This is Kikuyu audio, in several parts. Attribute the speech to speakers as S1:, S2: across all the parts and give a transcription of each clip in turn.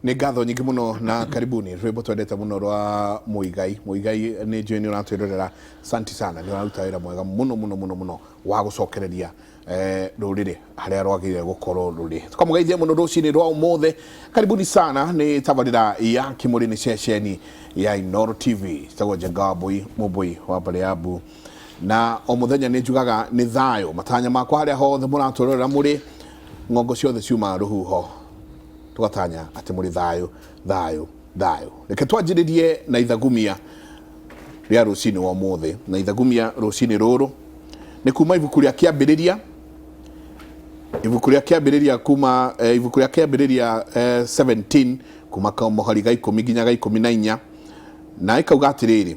S1: Nĩ ngatho nyingĩ mũno na karibuni. Rwĩmbo twendete mũno rwa Mũigai. Mũigai nĩ njũĩ nĩ ũratwĩrorera. Santi sana, nĩ ũraruta wĩra mwega mũno mũno mũno mũno wa gũcokereria rũrĩrĩ harĩa rwagĩrĩire gũkorwo rũrĩ. Tũkamũgeithia mũno rũcinĩ rwa ũmũthĩ. Karibuni sana, nĩ tabarĩra ya Kĩmũrĩ, nĩ ceceni ya Inooro TV. Citagwo Njenga wa Mbũi, Mũmbũi wa mbarĩ ya Mbu. Na o mũthenya nĩ njugaga nĩ thayũ. Matanya makwa harĩa hothe mũratwĩrorera mũrĩ, ng'ongo ciothe ciumaga rũhuho. Tũgatanya atĩ mũrĩ thayũ, thayũ, thayũ. Reke twanjĩrĩrie na ithagumia rĩa rũcinĩ wa ũmũthĩ. Na ithagumia rũcinĩ rũrũ nĩ kuma ibuku rĩa Kĩambĩrĩria, ibuku rĩa Kĩambĩrĩria kuma ibuku rĩa Kĩambĩrĩria 17 kuma mũhari ga 10 nginya ga 14, na ĩkauga atĩrĩrĩ,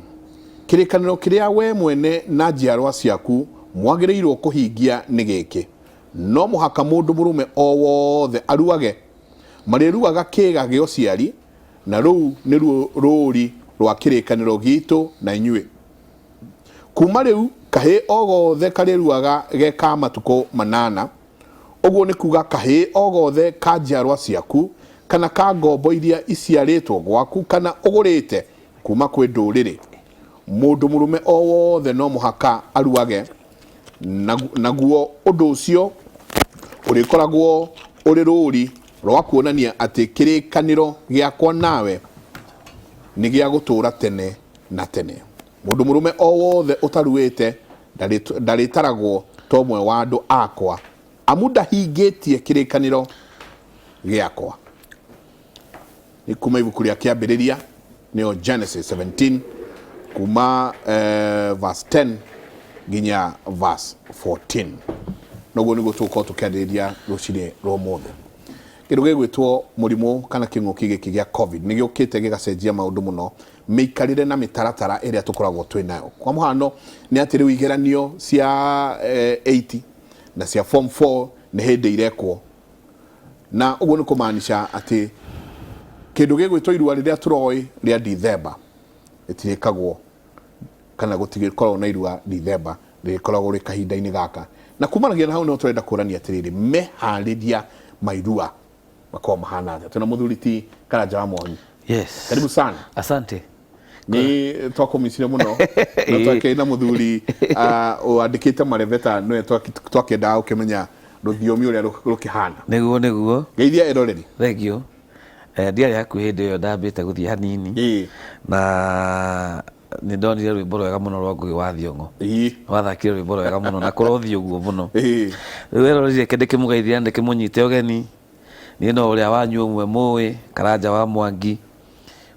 S1: kĩrĩkanĩro kĩrĩa we mwene na njiarwa ciaku mwagĩrĩirwo kũhingia nĩ gĩkĩ, no mũhaka mũndũ mũrũme o wothe aruage. Marĩruaga kĩĩga gĩa ũciari, na rũu nĩruo rũũri rwa kĩrĩkanĩro giitũ na inyuĩ. Kuuma rĩu, kahĩĩ o gothe karĩruaga ge ka matukũ manana, ũguo nĩ kuuga kahĩĩ o gothe ka njiarwa ciaku, kana ka ngombo iria iciarĩtwo gwaku kana ũgũrĩte kuuma kwĩ ndũrĩrĩ. Mũndũ mũrũme o wothe no mũhaka aruage, naguo ũndũ ũcio ũrĩkoragwo ũrĩ rũũri rwa kuonania atĩ kĩrĩkanĩro gĩakwa nawe nĩ gĩa gũtũũra tene na tene. Mũndũ mũrũme o wothe ũtaruĩte ndarĩtaragwo ta ũmwe wa andũ akwa, amu ndahingĩtie kĩrĩkanĩro gĩakwa. Nĩ kuma ibuku rĩa Kĩambĩrĩria, nĩyo Genesis 17, kuma verse 10 nginya verse 14. Noguo nĩguo tũgũkorwo tũkĩarĩrĩria rũcinĩ rwa ũmũthĩ. Kĩndũ gĩgwĩtwo mũrimũ kana kĩng'ũki gĩkĩ gĩa COVID nĩ gĩũkĩte gĩgacenjia maũndũ mũno, mĩikarĩre na mĩtaratara ĩrĩa tũkoragwo twĩ nayo. Kwa mũhano nĩ atĩ rĩu igeranio cia 8 na cia form 4 nĩ hĩndĩ irekwo, na ũguo nĩ kũmaanisha atĩ kĩndũ gĩgwĩtwo irua rĩrĩa tũroĩ rĩa Dithemba rĩtirĩkagwo, kana gũtigĩkoragwo na irua Dithemba, rĩrĩkoragwo rĩ kahinda-inĩ gaka. Na kumanagia na hau nĩho tũrenda kũrania atĩrĩrĩ, meharĩria ma irua makoragwo mahana atĩa? Twĩna mũthuri ti Karanja wa Mwangi.
S2: Yes.
S1: Karibu sana.
S2: Asante.
S1: Nĩ twakũmicire mũno na twakĩrĩ na mũthuri wandĩkĩte marebeta, nĩwe twakĩendaga gũkĩmenya rũthiomi ũrĩa rũkĩhana.
S2: Nĩguo, nĩguo.
S1: Geithia eroreri.
S2: Thank you. Ndiarĩ hakuhĩ hĩndĩ ĩyo, ndambĩte gũthiĩ hanini. Na nĩ ndonire rwĩmbo rwega mũno rwa Ngũgĩ wa Thiong'o. Wathakire rwĩmbo rwega mũno na kũrothiĩ ũguo mũno. Rĩu eroreri, reke ndĩkĩmũgeithie na ndĩkĩmũnyite ũgeni. Niĩ no ũrĩa wanyu ũmwe mũĩ, Karanja wa Mwangi,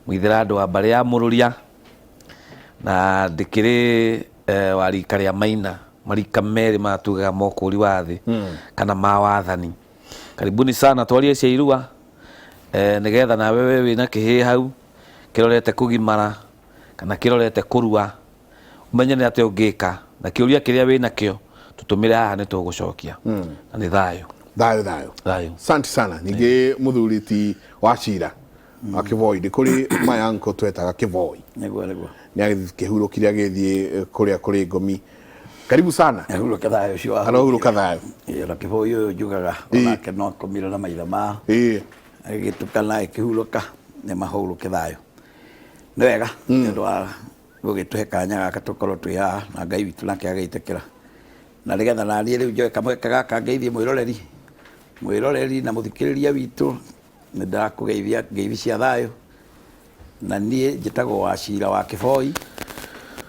S2: mũithĩra andũ wa mbarĩ ya Mũrũria, na ndĩkĩrĩ wa rika rĩa Maina, marika merĩ maya tugaga ma ũkũri wa thĩ kana ma wathani. Karibuni sana twarie cia irua, nĩgetha nawe we wĩna kĩhĩĩ hau kĩrorete kũgimara kana kĩrorete kũrua, ũmenye nĩ atĩa ũngĩka, na kĩũria kĩrĩa wĩnakĩo tũtũmĩre haha nĩ tũgũcokia. Na nĩ thayũ.
S1: Thayũ, thayũ.
S2: Thayũ.
S1: Asante sana. Ningĩ mũthuri ti wa cira wa Kĩboi, nĩ kũrĩ maya uncle twetaga Kĩboi.
S3: Nĩguo, nĩguo.
S1: Nĩ agĩkĩhurũkire agĩthiĩ kũrĩa kũrĩ ngomi. Karibu sana.
S3: Ahurũke thayũ ũcio wa
S1: Arohurũka thayũ.
S3: Ĩĩ, na Kĩboi ũyũ njugaga onake no akomire na maitho ma agĩgĩtukana agĩkĩhurũka, nĩ mahurũke thayũ. Nĩ wega nĩ ũndũ wa gũgĩtũhe kanya gaka tũkorwo twĩ haha na Ngai witũ nake agĩtĩkĩra. Na nĩgetha naniĩ rĩu njoe kamweke gaka ngeithie mwĩroreri, mwĩroreri na mũthikĩrĩria witũ, nĩ ndakũgeithia ngeithi cia thayũ. Na niĩ njĩtagwo Wacira wa Kĩboi,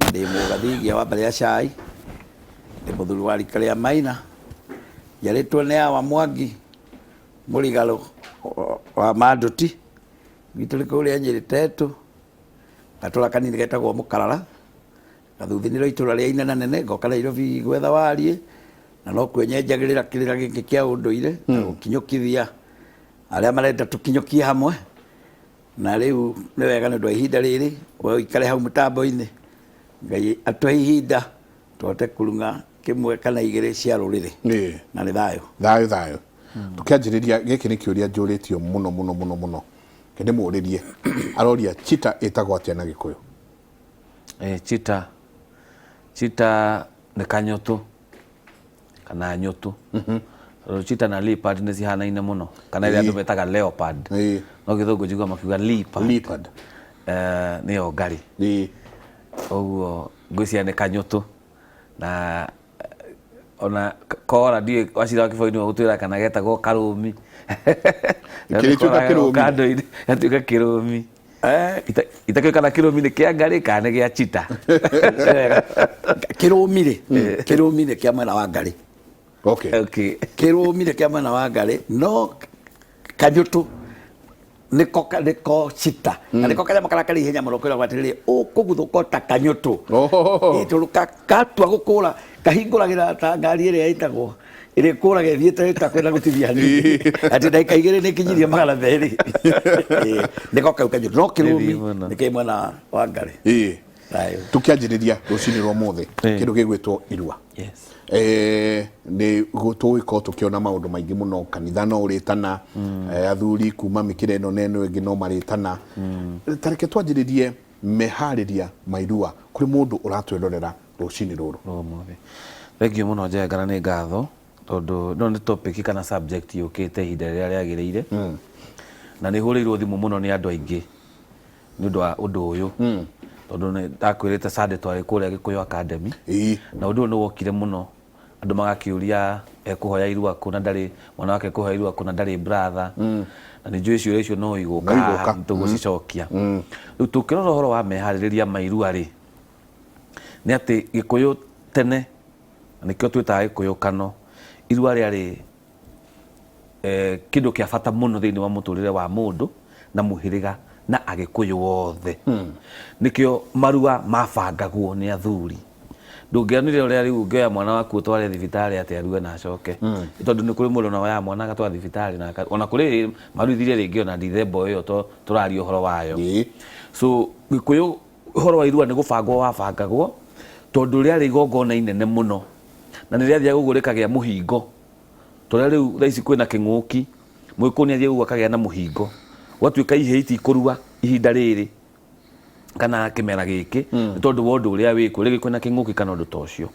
S3: na ndĩ mũgathigia wa mbarĩ ya Cai, ndĩ mũthuri wa rika rĩa Maina, njiarĩtwo nĩ Awa Mwangi Mũrigarũ wa Manduti, gwitũ nĩ kũrĩa Nyĩrĩ Tetũ, gatũra kanini getagwo Mũkarara, gathuthi nĩrĩo itũra rĩa inena nene, ngoka Nairobi gwetha wariĩ, na nokuo nyenjagĩrĩra kĩrĩra gĩkĩ kĩa ũndũire, na gũkinyũkithia arĩa marenda tũkinyũkie hamwe. Na rĩu nĩ wega nĩ ũndũ wa ihinda rĩrĩ, we ũikare hau mũtambo-inĩ, Ngai atũhe ihinda tũhote kũrung'a kĩmwe kana igĩrĩ cia rũrĩrĩ. Na nĩ thayũ.
S1: Thayũ, thayũ. Tũkĩanjĩrĩria, gĩkĩ nĩ kĩũria njũrĩtio mũno mũno mũno mũno. Reke ndĩmũrĩrie. Aroria cheetah ĩtagwo atĩa na Gĩkũyũ?
S2: Cheetah, cheetah nĩ kanyũtũ kana nyũtũ. Tondũ cheetah na leopard nĩ cihanaine mũno, kana ĩrĩa andũ metaga leopard. No gĩthũngũ njiguaga makiuga leopard.
S1: Leopard.
S2: Nĩyo ngarĩ. Ũguo ngwĩciria nĩ kanyũtũ na ona kora ndiũĩ wacira wa kĩboi nĩwe ũgũtwĩra kana getagwo karũmi.
S1: Kĩrĩtuĩka kĩrũmi.
S2: Kando-inĩ gatuĩka kĩrũmi. Itakĩũĩ kana kĩrũmi nĩ kĩa ngarĩ kana nĩ gĩa chita.
S3: Kĩrũmi rĩ, kĩrũmi nĩ kĩa mwena wa ngarĩ.
S1: Okay.
S2: Okay.
S3: Kĩrũmi nĩ kĩa mwena wa ngarĩ no kanyũtũ nĩko nĩko cita na nĩko kanyamũ karĩa karĩ ihenya mũno kwĩragwo atĩrĩrĩ ũkũguthũka ta kanyũtũ.
S1: Oh.
S3: Ĩ, tondũ katua gũkũra kahingũragĩra ta ngari ĩrĩa ĩtagwo ĩrĩa ĩkũraga ĩthiĩte ĩtakwenda gũtithia hanini atĩ ndagĩka igĩrĩ nĩ ĩkinyirie 200. Ĩ, nĩko kau kanyũtũ no kĩrũmi
S2: Nĩ mũno.
S3: nĩ kĩ mwena wa ngarĩ. Thayũ.
S1: Tũkĩanjĩrĩria rũcinĩ rwa ũmũthĩ kĩndũ gĩgwĩtwo irua.
S2: Yes.
S1: Nĩ tũgũkorwo tũkĩona maũndũ maingĩ mũno, kanitha no ũrĩtana, athuri kuma mĩkĩra ĩno na ĩno ĩngĩ no marĩtana. Ta reke twanjĩrĩrie meharĩria ma irua kũrĩ mũndũ ũratwĩrorera rũcinĩ rũrũ.
S2: Ũmũthĩ. Thengiũ mũno Njenga na nĩ ngatho tondũ ĩno nĩ topic kana subject yũkĩte ihinda rĩrĩa rĩagĩrĩire na nĩ hũrĩirwo thimũ mũno nĩ andũ aingĩ nĩ ũndũ wa ũndũ ũyũ tondũ nĩ ndakwĩrĩte Sunday twarĩ kũrĩa Gĩkũyũ Academy na ũndũ ũyũ nĩ wokire mũno andũ magakĩũria ekũhoya irua kũ na ndarĩ mwana wake ekũhoya irua kũ na ndarĩ brother na nĩ njũĩ ciũria icio no igũka
S1: No igũka.
S2: haha tũgũcicokia. Rĩu tũkĩrora ũhoro wa meharĩrĩria ma irua rĩ, nĩ atĩ Gĩkũyũ tene na nĩkĩo twĩtaga Gĩkũyũ kano, irua rĩarĩ kĩndũ kĩa bata mũno thĩinĩ wa mũtũrĩre wa mũndũ na mũhĩrĩga na Agĩkũyũ othe. Nĩkĩo marua mabangagwo nĩ athuri. Ndũngĩonire ũrĩa rĩu ũngĩoya mwana waku ũtware thibitarĩ atĩ arue na acoke. Nĩ tondũ nĩ kũrĩ mũndũ ona woyaga mwana agatwara thibitarĩ na ona kũrĩ maruithirie rĩngĩ ona Dithemba ĩyo tũraria ũhoro wayo. So Gĩkũyũ ũhoro wa irua nĩ gũbangwo wabangagwo tondũ rĩarĩ igongona inene mũno na nĩ rĩathiaga ũguo rĩkagĩa mũhingo. Torĩa rĩu thaa ici kwĩna kĩng'ũki, Mũgĩkũyũ nĩ athiaga ũguo akagĩa na mũhingo. Gwatuĩka ihĩĩ itikũrua ihinda rĩrĩ kana kĩmera gĩkĩ nĩ tondũ wa ũndũ ũrĩa wĩkuo, rĩngĩ kwĩna kĩng'ũki kana ũndũ ta ũcio.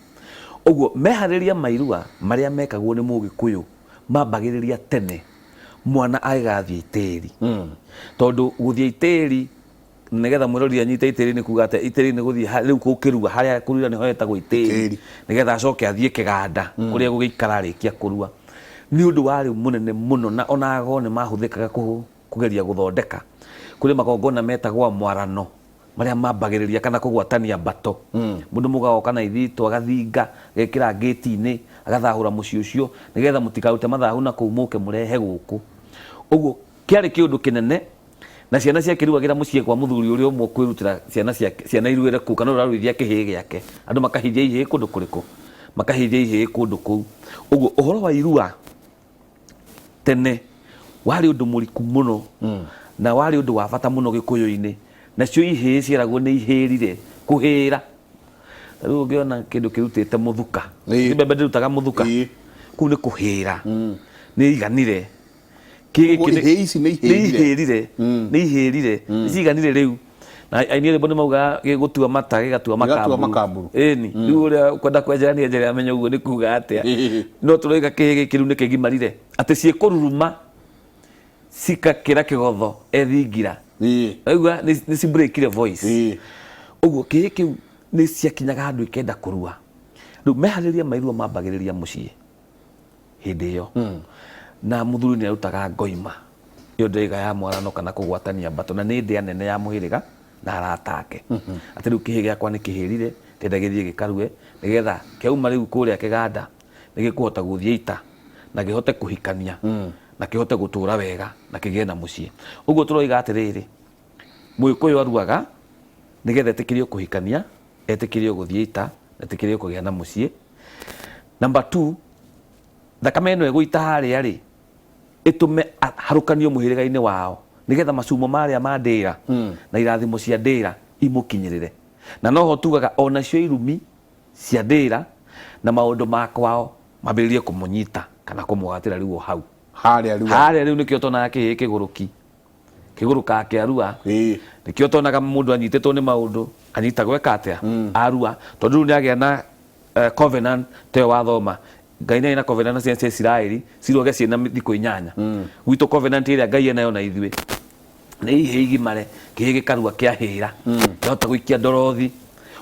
S2: Ũguo meharĩrĩria ma irua marĩa mekagwo nĩ Mũgĩkũyũ mambagĩrĩria tene mwana agĩgathiĩ itĩri. Tondũ gũthiĩ itĩri nĩgetha mwĩrori anyite itĩri nĩ kuga atĩa itĩri nĩ gũthiĩ rĩu gũkĩrua harĩa kũruira nĩho hetagwo itĩri
S1: Itĩri.
S2: nĩgetha acoke athiĩ kĩganda kũrĩa gũgĩikara arĩkia kũrua nĩ ũndũ warĩ mũnene mũno na ona ago nĩ mahũthĩkaga kũgeria gũthondeka kũrĩ magongona metagwo mwarano marĩa mambagĩrĩria kana kũgwatania mbato mũndũ mũgagoka na ithitũ agathinga agekĩra ngĩti-inĩ agathahũra mũciĩ ũcio nĩgetha mũtikarute mathahu na kũu mũke mũrehe gũkũ ũguo kĩarĩ kĩũndũ kĩnene na ciana ciakĩruagĩra mũciĩ kwa mũthuri ũrĩa ũmwe kwĩrutĩra ciana ciake ciana iruĩre kũu kana ũrĩa ũraruithia kĩhĩĩ gĩake andũ makahithia ihĩĩ kũndũ kũrĩkũ makahithia ihĩĩ kũndũ kũu ũguo ũhoro wa irua tene warĩ ũndũ mũriku mũno na warĩ ũndũ wa bata mũno gĩkũyũ-inĩ nacio ihĩĩ cieragwo nĩ ihĩrire kũhĩra ta rĩu ũngĩona kĩndũ kĩrutĩte mũthuka mbembe ndĩrutaga mũthuka kũu nĩ kũhĩra nĩ iganire
S1: Kĩ Ũguo gĩkĩ nĩ- ihĩĩ ici nĩ
S2: nĩ ihĩrire. ihĩrire nĩ ihĩrire nĩ ciganire rĩu na aini a rwĩmbo nĩ maugaga gĩgũtua mata gĩgatua
S1: Gĩgatua
S2: makamburu
S1: makamburu.
S2: ĩni rĩu ũrĩa kwenda kwenjera nĩ enjere amenye ũguo nĩ kuga atĩa no tũroiga kĩhĩ gĩkĩ rĩu nĩ kĩgimarire atĩ ciĩkũruruma cikakĩra kĩgotho ethingira Waigua nĩ nĩ cibreakire voice ũguo kĩhĩ kĩu nĩ ciakinyaga handũ ikenda kũrua rĩu meharĩria ma irua mambagĩrĩria mũciĩ hĩndĩ ĩyo na mũthuri nĩ arutaga ngoima ĩyo ndĩraiga ya mwarano kana kũgwatania mbato na nĩ ndĩa nene ya mũhĩrĩga na arata ake atĩ rĩu kĩhĩ gĩakwa nĩ kĩhĩrire ndĩrenda gĩthiĩ gĩkarue nĩgetha kĩauma rĩu kũrĩa kĩganda nĩ gĩkũhota gũthiĩ ita na kĩhote kũhikania na kĩhote gũtũra wega na kĩgĩe na mũciĩ ũguo tũroiga atĩrĩrĩ mũgĩkũyũ aruaga nĩgetha etĩkĩrio kũhikania etĩkĩrio gũthiĩ ita etĩkĩrio kũgĩa na mũciĩ Number 2, thakame ĩno ĩgũita harĩa rĩ, ĩtũme harũkanio mũhĩrĩga-inĩ wao nĩgetha macumo marĩa ma ndĩra na irathimo cia ndĩra imũkinyĩrĩre. Na noho tugaga onacio irumi cia ndĩra na maũndũ ma kwao mambĩrĩrie kũmũnyita kana kũmũgatĩra rĩu o hau.
S1: Harĩa rĩu.
S2: Harĩa rĩu nĩkĩo tuonaga kĩhĩĩ kĩgũrũki kĩgũrũkaga kĩarua. Nĩkĩo tuonaga mũndũ anyitĩtwo nĩ maũndũ anyitagwo eka atĩa arua tondũ rĩu nĩagĩa na covenant ta ĩyo wathoma Ngai nĩ arĩ na covenant na ciana cia Isiraeli ciruage ciĩna thikũ inyanya. Gwitũ covenant ĩrĩa Ngai enayo na ithuĩ Nĩ ihĩĩ igimare, kĩhĩĩ gĩkarua kĩahĩra, kĩahota gũikia ndorothi.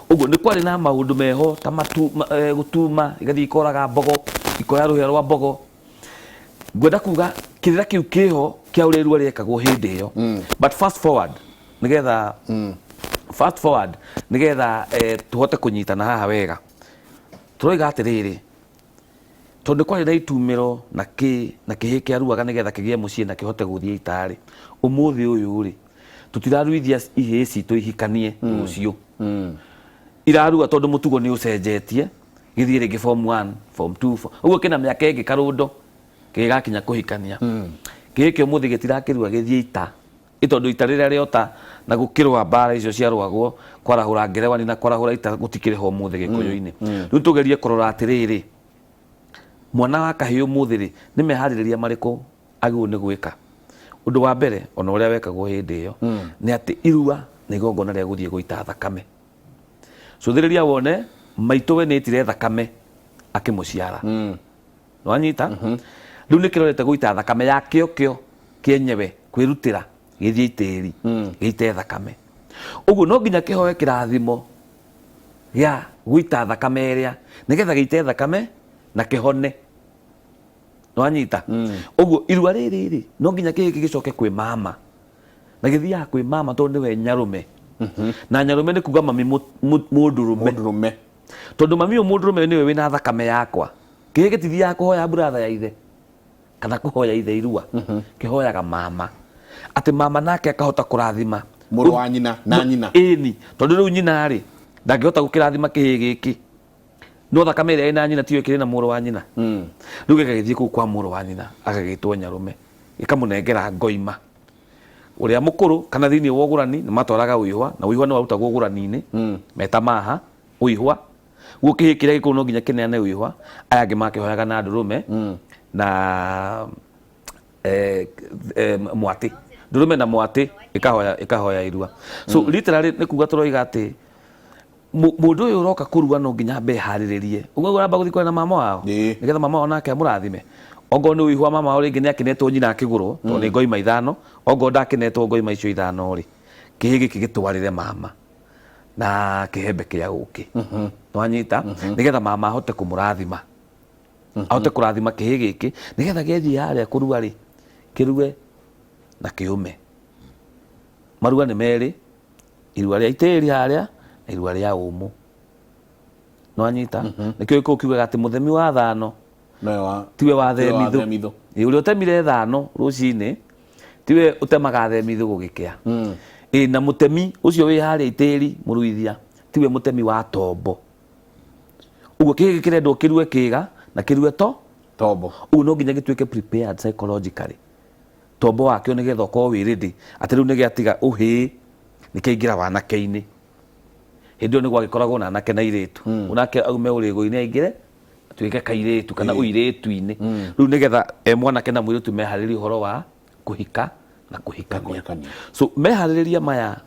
S2: Ũguo nĩ kwarĩ na maũndũ meho ta matu, ma, e, gũtuma, igathiĩ ikoraga mbogo, ikoya rũhĩa rwa mbogo. Ngwenda kuga kĩrĩra kĩu kĩho kĩa ũrĩa irua rĩekagwo hĩndĩ ĩyo. But fast forward nĩgetha fast forward nĩgetha tũhote kũnyitana haha wega. Tũroiga atĩrĩrĩ, Tondũ nĩ kwarĩ na itumĩro na kĩ, na kĩhĩĩ kĩaruaga nĩgetha kĩgĩe mũciĩ na kĩhote gũthiĩ ita-rĩ, ũmũthĩ ũyũ-rĩ, tũtiraruithia ihĩĩ citũ ihikanie rũciũ. Irarua tondũ mũtugo nĩ ũcenjetie, gĩthiĩ rĩngĩ form one, form two, ũguo kĩna mĩaka ĩngĩ karũndo kĩgĩgakinya kũhikania. Kĩhĩĩ kĩa ũmũthĩ gĩtirakĩrua gĩthiĩ ita, ĩ tondũ ita rĩrĩa rĩota na gũkĩrũa mbara icio ciarũagwo kwarahũra ngerewani na kwarahũra ita gũtikĩrĩ ho ũmũthĩ gĩkũyũ-inĩ. Rĩu tũgerie kũrora atĩrĩrĩ, mwana wa kahĩĩ ũmũthĩ rĩ, nĩ meharĩrĩria marĩkũ agĩrĩirwo nĩ gwĩka? Ũndũ wa mbere ona ũrĩa wekagwo hĩndĩ ĩyo nĩ atĩ irua nĩ igongona rĩa gũthiĩ gũita thakame. Cũthĩrĩria wone maitũ we nĩ aitire thakame akĩmũciara. Nĩwanyita? Rĩu nĩ kĩrorete gũita thakame yakĩo kĩo kĩenyewe kwĩrutĩra gĩthiĩ itĩri gĩite thakame. Ũguo no nginya kĩhoe kĩrathimo gĩa gũita thakame ĩrĩa nĩgetha gĩite thakame na kĩhone. Nĩwanyita? Ũguo irua rĩrĩ rĩ no nginya kĩhĩĩ gĩcoke kwĩ mama na gĩthiaga kwĩ mama tondũ nĩwe nyarũme. Na nyarũme nĩ kuga mami mũndũrũme.
S1: Mũndũrũme.
S2: Tondũ mami ũyũ mũndũrũme nĩwe wĩna thakame yakwa. Kĩhĩĩ gĩtithiaga kũhoya brother ya ithe kana kũhoya ithe irua. Kĩhoyaga mama. Atĩ mama nake akahota kũrathima.
S1: Mũrũ wa nyina na nyina.
S2: Ĩni. Tondũ rĩu nyina rĩ, ndangĩhota gũkĩrathima kĩhĩĩ gĩkĩ. No thakame ĩrĩa ĩna nyina tiyo ĩkĩrĩ na mũrũ wa nyina. Rĩu gĩgagĩthiĩ kũu kwa mũrũ wa nyina agagĩtwo nyarũme. Gĩkamũnengera ngoima. Ũrĩa mũkũrũ kana thĩinĩ wa ũgũrani nĩ matwaraga ũihwa na ũihwa nĩ warutagwo ũgũrani-inĩ meta maha ũihwa. Guo kĩhĩĩ kĩrĩa gĩkũrũ no nginya kĩneane ũihwa, aya angĩ makĩhoyaga na ndũrũme na mwatĩ. Ndũrũme na mwatĩ ĩkahoya ĩkahoya irua. So literally nĩ kuga tũroiga atĩ mũndũ ũyũ ũroka kũrua no nginya ambe eharĩrĩrie. Ũguo ũramba gũthiĩ kwaria na mama wao nĩgetha mama wao nake amũrathime. Ongorwo nĩ ũihwa mama wao rĩngĩ nĩ akĩnetwo nyina akĩgũrwo tondũ nĩ ngoima ithano, ongorwo ndakĩnetwo ngoima icio ithano rĩ, kĩhĩĩ gĩkĩ gĩtwarĩre mama na kĩhembe kĩa ũkĩ. Nĩwanyita? Nĩgetha mama ahote kũmũrathima. Ahote kũrathima kĩhĩĩ gĩkĩ nĩgetha gĩathiĩ harĩa kũrua rĩ, kĩrue na kĩũme. Marua nĩ merĩ, irua rĩa itĩri harĩa na irua rĩa ũmũ. Nĩwanyita? Nĩkĩo gĩkũyũ kiugaga atĩ mũthemi wa thano
S1: Nowe wa
S2: tiwe wa
S1: tiwe wa
S2: themithũ.
S1: themithũ.
S2: Ĩ, ũrĩa ũtemire thano rũcinĩ tiwe ũtemaga themithũ gũgĩkĩa. Ĩ, na mũtemi ũcio wĩ harĩa itĩri mũruithia tiwe mũtemi wa tombo. Ũguo kĩhĩĩ kĩrendwo kĩrue kĩga na kĩrue to
S1: Tombo.
S2: Ũguo no nginya gĩtuĩke prepared psychologically. Tombo wakĩo nĩgetha ũkorwo wĩ ready atĩ rĩu nĩgĩatiga ũhĩĩ nĩkĩaingĩra wanake-inĩ. Hĩndĩ ĩyo nĩgwagĩkoragwo na anake na airĩtu. Mwanake aume ũrĩgũ-inĩ aingĩre atuĩke kairĩtu kana ũirĩtu-inĩ. Rĩu nĩgetha e mwanake na mũirĩtu meharĩrie ũhoro wa kũhika na kũhikania.
S1: Kũhikania.
S2: So meharĩrĩria maya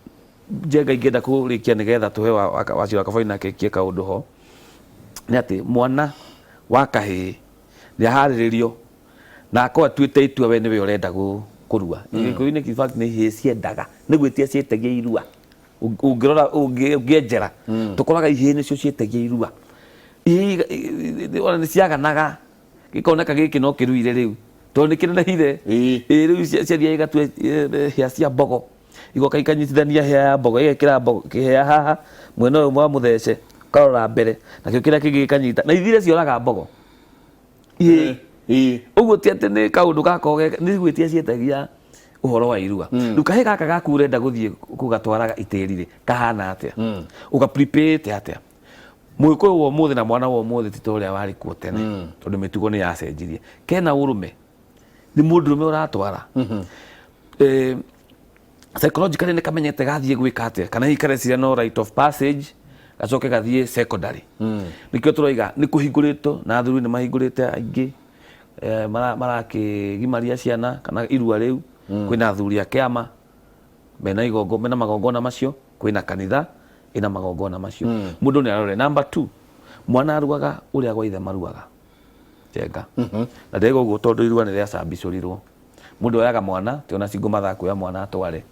S2: Njenga ingĩenda kũrĩkia nĩgetha tũhe Wachira wa Kaboi nake aikie kaũndũ ho nĩ atĩ mwana wa kahĩĩ nĩ aharĩrĩrio na akorwo atuĩte itua we nĩwe ũrenda kũrua. Gĩkũyũ-inĩ in fact nĩ ihĩĩ ciendaga nĩ gwĩtia ciĩtagia irua. Ũngĩrora ũngĩenjera tũkoraga ihĩĩ nĩcio ciĩtagia irua. Ihĩĩ ona nĩ ciaganaga gĩkoneka gĩkĩ no kĩruire rĩu tondũ nĩ kĩneneheire. Ĩĩ rĩu ciathiaga igatua hĩa cia mbogo igoka ikanyitithania hĩa ya mbogo igekĩra mbogo kĩhĩa haha mwena ũyũ wa mũthece ũkarora mbere nakĩo kĩrĩa kĩngĩ gĩkanyita na ithire cioraga mbogo. Ĩĩ. Ũguo ti atĩ nĩ kaũndũ gakoragwo ge nĩ gwĩtia ciĩtagia ũhoro wa irua. Rĩu kahĩĩ gaka gaku ũrenda gũthiĩ gũgatwaraga itĩri rĩ, kahana atĩa? Ũga prepare ĩte atĩa? Mũgĩkũyũ wa ũmũthĩ na mwana wa ũmũthĩ ti ta ũrĩa warĩ kuo tene tondũ mĩtugo nĩ yacenjirie. Kena ũrũme, nĩ mũndũrũme ũratwara. Psychologically nĩ kamenyete gathiĩ gwĩka atĩa kana hihi kareciria no rite of passage gacoke gathiĩ secondary. Nĩkĩo tũroiga nĩ kũhingũrĩtwo na athuri nĩ mahingũrĩte aingĩ marakĩgimaria ciana kana irua rĩu. Kwĩna athuri a kĩama mena igongo, mena magongona macio, kwĩna kanitha ĩna magongona macio. Mũndũ nĩ arore. Number 2, mwana aruaga ũrĩa gwa ithe maruaga. Njenga. Na ndĩrauga ũguo tondũ irua nĩ rĩacambicũrirwo. Mũndũ oyaga mwana, ti ona single mother akuoya mwana atware.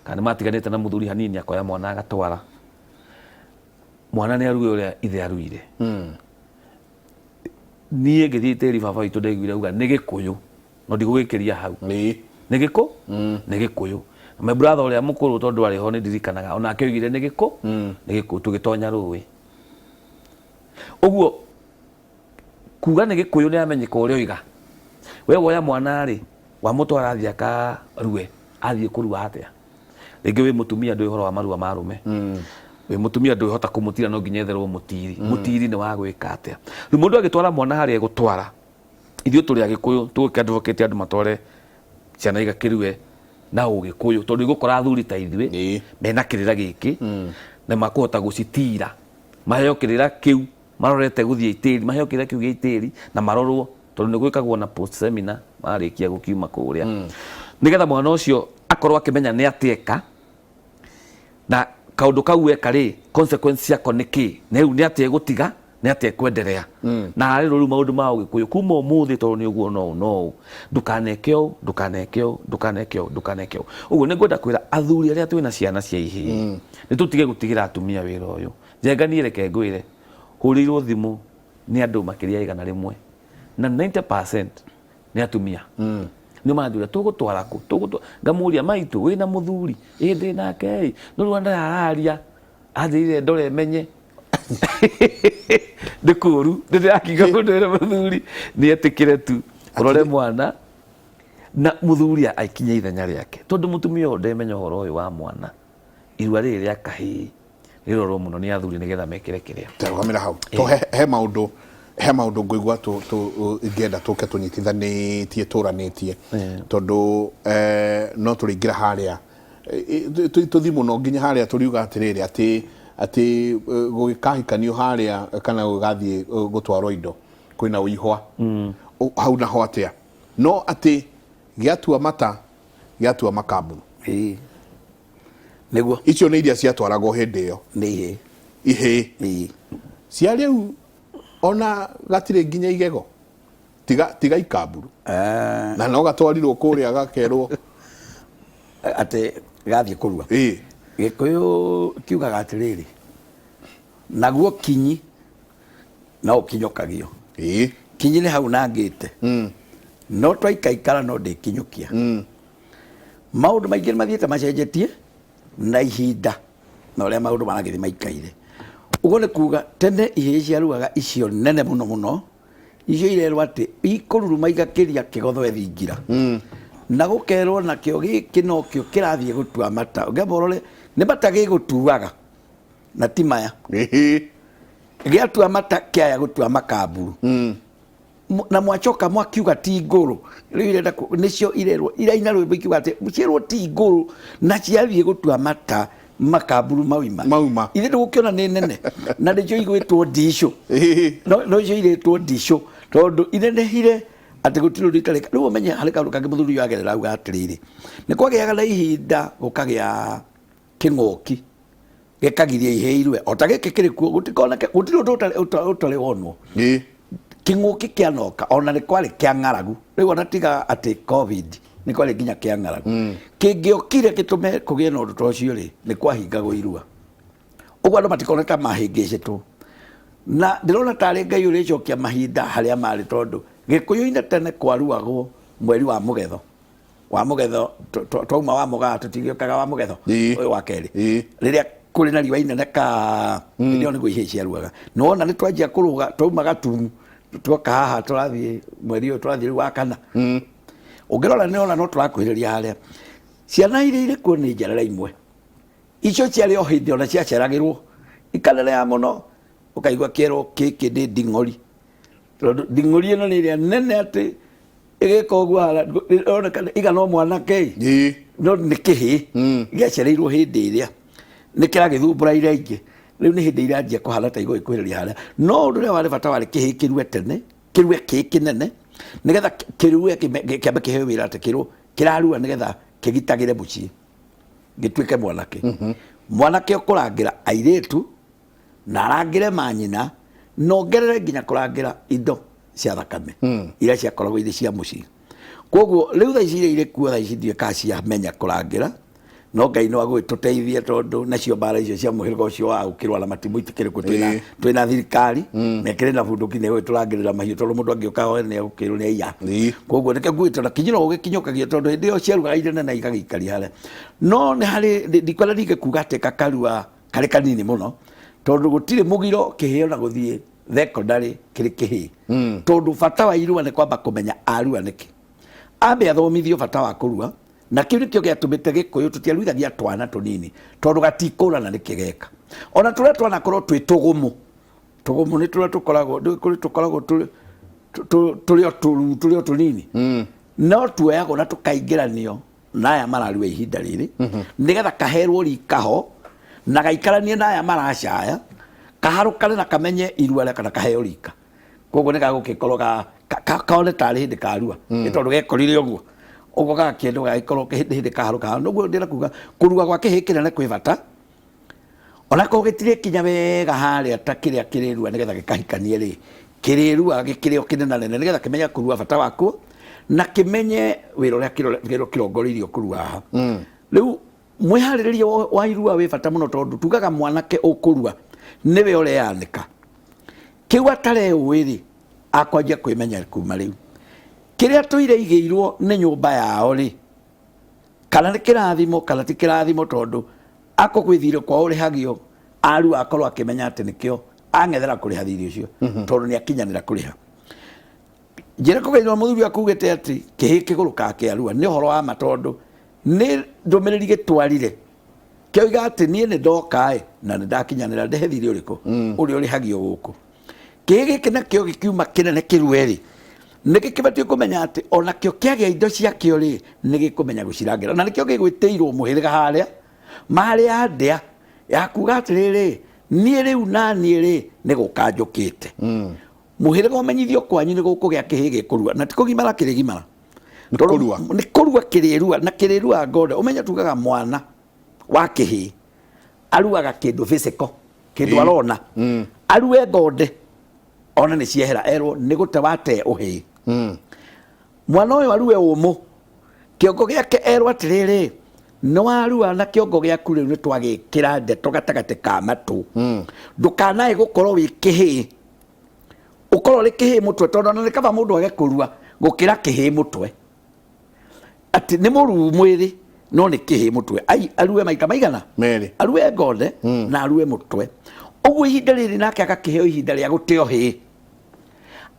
S2: Kana nĩ matiganĩte na mũthuri hanini akoya mwana agatwara. Mwana nĩ arue ũrĩa ithe aruire. Niĩ ngĩthiĩ tĩri baba witũ ndaiguire auga nĩ gĩkũyũ no ndigũgĩkĩria hau. Nĩ gĩkũ? Nĩ gĩkũyũ. Na my brother ũrĩa mũkũrũ tondũ arĩ ho nĩ ndirikanaga onake oigire nĩ gĩkũ? Nĩ gĩkũyũ tũgĩtonya rũĩ. Ũguo kuga nĩ gĩkũyũ nĩ amenyeka ũrĩa oiga. We woya mwana rĩ wamũtwara athiĩ akarue athiĩ kũrua atĩa? Rĩngĩ wĩ mũtumia ndũĩ ũhoro wa marua ma arũme. Wĩ mũtumia ndũĩhota kũmũtira no nginya etherwo mũtiri. Mũtiri nĩ wa gwĩka atĩa? Rĩu mũndũ agĩtwara mwana harĩa egũtwara, ithuĩ tũrĩ Agĩkũyũ tũgũkĩ advocate andũ matware ciana igakĩrue na Ũgĩkũyũ tondũ igũkora athuri ta ithuĩ mena kĩrĩra gĩkĩ na makũhota gũcitira maheo kĩrĩra kĩu marorete gũthiĩ itĩri maheo kĩrĩra kĩu gĩa itĩri na marorwo tondũ nĩ gwĩkagwo na post seminar marĩkia gũkiuma kũrĩa nĩgetha mwana ũcio akorwo akĩmenya nĩ atĩa eka na kaũndũ kau eka rĩ consequence ciako nĩ kĩ na rĩu nĩ atĩa egũtiga nĩ atĩa ekwenderea na harĩ rĩu maũndũ ma ũgĩkũyũ kuma ũmũthĩ tondũ nĩ ũguo no ũũ no ũũ ndũkaneke ũũ ndũkaneke ũũ ndũkaneke ũũ ndũkaneke ũũ ũguo nĩ ngwenda kwĩra athuri arĩa twĩna ciana cia ihĩĩ nĩ tũtige gũtigĩra atumia wĩra ũyũ Njenga niĩ reke ngwĩre hũrĩirwo thimũ nĩ andũ makĩria ya 100 na 90% nĩ atumia nĩ manjũria tũgũtwara kũ tũgũtwara ngamũria maitũ wĩna mũthuri ĩ ndĩ nake ĩ no rĩu ndararia anjĩrire ndore menye nĩ kũru nĩ ndĩrakiuga mũndũ wĩna mũthuri nĩ etĩkĩre tu ũrore mwana na mũthuri aikinye ithenya rĩake tondũ mũtumia ũyũ ndemenya ũhoro ũyũ wa mwana irua rĩrĩ rĩa kahĩĩ rĩrorwo mũno nĩ athuri nĩgetha mekĩre kĩrĩa
S1: Tarũgamĩra hau to he, he maũndũ he maũndũ ngũigua tũ tũ ingĩenda tũke tũnyitithanĩtie tũranĩtie tondũ eh, no tũrĩingĩra harĩa tũthi mũno nginya harĩa tũriuga atĩrĩrĩ atĩ atĩ eh, gũgĩkahikanio harĩa kana gũgathiĩ eh, gũtwarwo indo kwĩna ũihwa hau naho atĩa no atĩ gĩatua mata gĩatua makamburu
S3: Ĩĩ. Nĩguo.
S1: Icio nĩ iria ciatwaragwo hĩndĩ ĩyo.
S3: Nĩ ihĩĩ.
S1: Ihĩĩ.
S3: Ĩĩ.
S1: Cia rĩu ona gatirĩ nginya igego tiga tiga ikamburu.
S3: Eh.
S1: Na no gatwarirwo kũrĩa gakerwo
S3: atĩ gathiĩ kũrua.
S1: Ĩĩ.
S3: Gĩkũyũ kiugaga atĩrĩrĩ, naguo kinyi no ũkinyũkagio.
S1: Ĩĩ.
S3: Kinyi nĩ hau nangĩte. No twaikaikara no ndĩkinyũkia. Maũndũ maingĩ nĩ mathiĩte macenjetie na ihinda na ũrĩa maũndũ maragĩthiĩ maikaire. Ũguo nĩ kuga tene ihĩĩ ciaruaga icio nene mũno mũno, icio irerwo atĩ ikũruruma igakĩria kĩgothoe thingira. Na gũkerwo nakĩo gĩkĩ nokĩo kĩrathiĩ gũtua mata. Ũngĩamba ũrore nĩ mata gĩgũtuaga na ti maya. Gĩatua mata kĩaya gũtua makamburu. Na mwacoka mwakiuga ti ngũrũ rĩu irenda nĩcio irerwo iraina rwĩmbo ikiuga atĩ cierwo ti ngũrũ na ciathiĩ gũtua mata makamburu mauma
S1: Mauma.
S3: ithe ndũgũkĩona nĩ nene na nĩcio igwĩtwo ndicũ no no icio irĩtwo ndicũ tondũ inenehire atĩ gũtirĩ ũndũ itarĩ rĩu ũmenye harĩ kaũndũ kangĩ mũthuri ũyũ agerera auga atĩrĩrĩ nĩ kwagĩaga na ihinda gũkagĩa kĩng'ũki gĩkagiria ihĩĩ irue o ta gĩkĩ kĩrĩ kuo gũtikoneke gũtirĩ ũndũ ũtarĩ- ũta- ũtarĩ wonwo
S1: Ĩĩ.
S3: kĩng'ũki kĩanoka ona nĩ kwarĩ kĩa ng'aragu rĩu ona tiga atĩ covid nĩ kwarĩ nginya kĩa ng'aragu kĩngĩokire gĩtũme kũgĩe na ũndũ ta ũcio rĩ nĩ kwahingagwo irua ũguo andũ matikone ta mahĩngĩcĩtwo na ndĩrona tarĩ ngai ũrĩcokia mahinda harĩa marĩ tondũ gĩkũyũ-inĩ tene kwaruagwo mweri wa mũgetho wa mũgetho twauma wa mũgaa tũtigĩũkaga wa mũgetho ũyũ wa kerĩ rĩrĩa kũrĩ na riũa inene ka hĩndĩ ĩyo nĩguo ihĩĩ ciaruaga nĩwona nĩ twanjia kũrũga twauma gatumu tuoka haha tũrathiĩ mweri ũyũ tũrathiĩ rĩu wa kana ũngĩrora nĩwona no tũrakuhĩrĩria harĩa ciana iria irĩ kuo nĩ njerera imwe icio ciarĩ o hĩndĩ ona ciaceragĩrwo ikaneneha mũno ũkaigua kĩerwo kĩkĩ nĩ nding'ori tondũ nding'ori ĩno nĩ ĩrĩa nene atĩ ĩgĩka ũguo haha ĩroneka iga no mwanake ĩ no nĩ kĩhĩĩ gĩacereirwo hĩndĩ ĩrĩa nĩ kĩragĩthumbũra iria ingĩ rĩu nĩ hĩndĩ iranjia kũhana ta igũgĩkuhĩrĩria harĩa no ũndũ ũrĩa warĩ bata warĩ kĩhĩĩ kĩrue tene kĩrue kĩ kĩnene nĩgetha kĩrue kĩambe kĩheo wĩra atĩ kĩrwo kĩrarua nĩgetha kĩgitagĩre mũciĩ gĩtuĩke mwanake mwanake ũkũrangĩra airĩtu na arangĩre manyina na ongerere nginya kũrangĩra indo cia thakame iria ciakoragwo irĩ cia mũciĩ koguo rĩu thaa ici iria irĩ kuo thaa ici ndiũĩ kana ciamenya kũrangĩra No Ngai no agũgĩtũteithie tondũ nacio mbara icio cia mũhĩrĩga ũcio wa ũkĩrwara na matimũ itikĩrĩ kuo, twĩna twĩna thirikari na ĩkĩrĩ na bunduki nĩ ĩgũgĩtũrangĩrĩra mahiũ tondũ mũndũ angĩũka oe nĩ egũkĩrwo nĩ aiya. Koguo nĩkĩo nguĩte na kinyĩro gũgĩkinyũkagio tondũ hĩndĩ ĩyo ciarugaga inene na igagĩikaria harĩa. No nĩ harĩ ndikwenda ningĩ kuga atĩ gakarua karĩ kanini mũno tondũ gũtirĩ mũgiro kĩhĩo na gũthiĩ thekondarĩ kĩrĩ kĩhĩĩ. Tondũ bata wa irua nĩ kwamba kũmenya arua nĩkĩ. Ambe athomithio bata wa kũrua na kĩu nĩkĩo gĩatũmĩte Gĩkũyũ tũtiaruithagia twana tũnini tondũ gatikũrana nĩkĩ geka. Ona tũrĩa twanakorwo twĩ tũgũmũ, tũgũmũ nĩ tũrĩa tũkoragwo kũrĩ tũkoragwo tũrĩ tũrĩ o tũruu tũrĩ o tũnini no tuoyagwo na tũkaingĩranio na aya mararua ihinda rĩrĩ nĩgetha kaherwo rika ho na gaikaranie na aya maracaya kaharũkane na kamenye irua rĩa kana kaheo rika. Koguo nĩ gagũgĩkorwo kaone tarĩ hĩndĩ karua nĩ tondũ gekorire ũguo ũguo gagakĩendwo gagĩkorwo hĩndĩ hĩndĩ kaharũka. Ũguo ndĩrenda kuga kũrua gwa kĩhĩĩ kĩnene kwĩ bata onakorwo gĩtirĩkinya wega harĩa ta kĩrĩa kĩrĩrua nĩgetha gĩkahikanie rĩ, kĩrĩrua gĩkĩrĩ o kĩnenanene nĩgetha kĩmenye kũrua bata wakuo na kĩmenye wĩra ũrĩa kĩrongoreirio kũrua haha. Rĩu mwĩharĩrĩrie wa irua wĩ bata mũno tondũ tugaga mwanake ũkũrua nĩwe ũreanĩka. Kĩu atareuĩ rĩ, akwanjia kwĩmenya kuma rĩu. Kĩrĩa tũire igĩirwo nĩ nyũmba yao rĩ, kana nĩ kĩrathimo kana ti kĩrathimo tondũ ako gwĩ thirĩ kwao ũrĩhagio arua akorwo akĩmenya atĩ nĩkĩo ang'ethera kũrĩha thirĩ ũcio tondũ nĩ akinyanĩra kũrĩha. Njĩra kũgeithĩrwo mũthuri akugĩte atĩ kĩhĩ kĩgũrũkaga kĩarua nĩ ũhoro wa ma tondũ nĩ ndũmĩrĩri gĩtwarire kĩoiga atĩ niĩ nĩ ndoka ĩ na nĩ ndakinyanĩra ndehe thirĩ ũrĩkũ ũrĩa ũrĩhagio gũkũ. Kĩhĩ gĩkĩ nakĩo gĩkiuma kĩnene kĩrue rĩ, nĩ gĩkĩbatiĩ kũmenya atĩ onakĩo kĩagĩa indo ciakĩo rĩ, nĩ gĩkũmenya gũcirangĩra na nĩkĩo gĩgwĩtĩirwo mũhĩrĩga harĩa marĩa ndĩa ya kuga atĩrĩrĩ, niĩ rĩu na niĩ rĩ nĩ gũka njũkĩte. Mũhĩrĩga ũmenyithio kwanyu nĩ gũkũgĩa kĩhĩ gĩkũrua na ti kũgimara kĩrĩgimara.
S1: Nĩ kũrua.
S3: Nĩ kũrua kĩrĩrua na kĩrĩrua ngonde. Ũmenye tugaga mwana wa kĩhĩ aruaga kĩndũ physical, kĩndũ arona. Arue ngonde ona nĩ ciehera erwo nĩ gũte wate ũhĩĩ. Mwana ũyũ arue ũmũ kĩongo gĩake erwo atĩrĩrĩ, nĩ warua na kĩongo gĩaku rĩu nĩ twagĩkĩra ndeto gatagatĩ ka matũ. Ndũkanae gũkorwo wĩ kĩhĩĩ, ũkorwo ũrĩ kĩhĩĩ mũtwe tondũ ona nĩ kaba mũndũ age kũrua gũkĩra kĩhĩĩ mũtwe. Atĩ nĩ mũruu mwĩrĩ no nĩ kĩhĩĩ mũtwe. Ai, arue maita maigana?
S1: Merĩ.
S3: Arue ngonde na arue mũtwe. Ũguo ihinda rĩrĩ nake agakĩheo ihinda rĩa gũte ũhĩĩ.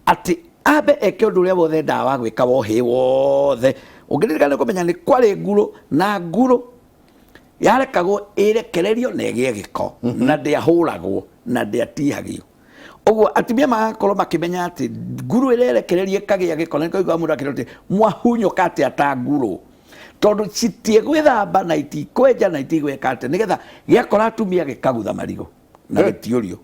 S3: Atĩ ambe eke ũndũ ũrĩa wothe endaga wa gwĩka wa ũhĩĩ wothe. Ũngĩririkana nĩ kũmenya nĩ kwarĩ ngurũ na ngurũ yarekagwo ĩrekererio na ĩgĩe gĩko na ndĩahũragwo na ndĩatihagio. Ũguo atumia magakorwo makĩmenya atĩ ngurũ ĩrerekereria ĩkagĩa gĩko na nĩkĩo mũndũ akĩrwo atĩ mwahunyũka atĩa ta ngurũ tondũ citiĩgwĩthamba na itikwenja na itigwĩka atĩa nĩgetha gĩakora atumia gĩkagutha marigũ na gĩtiũrio.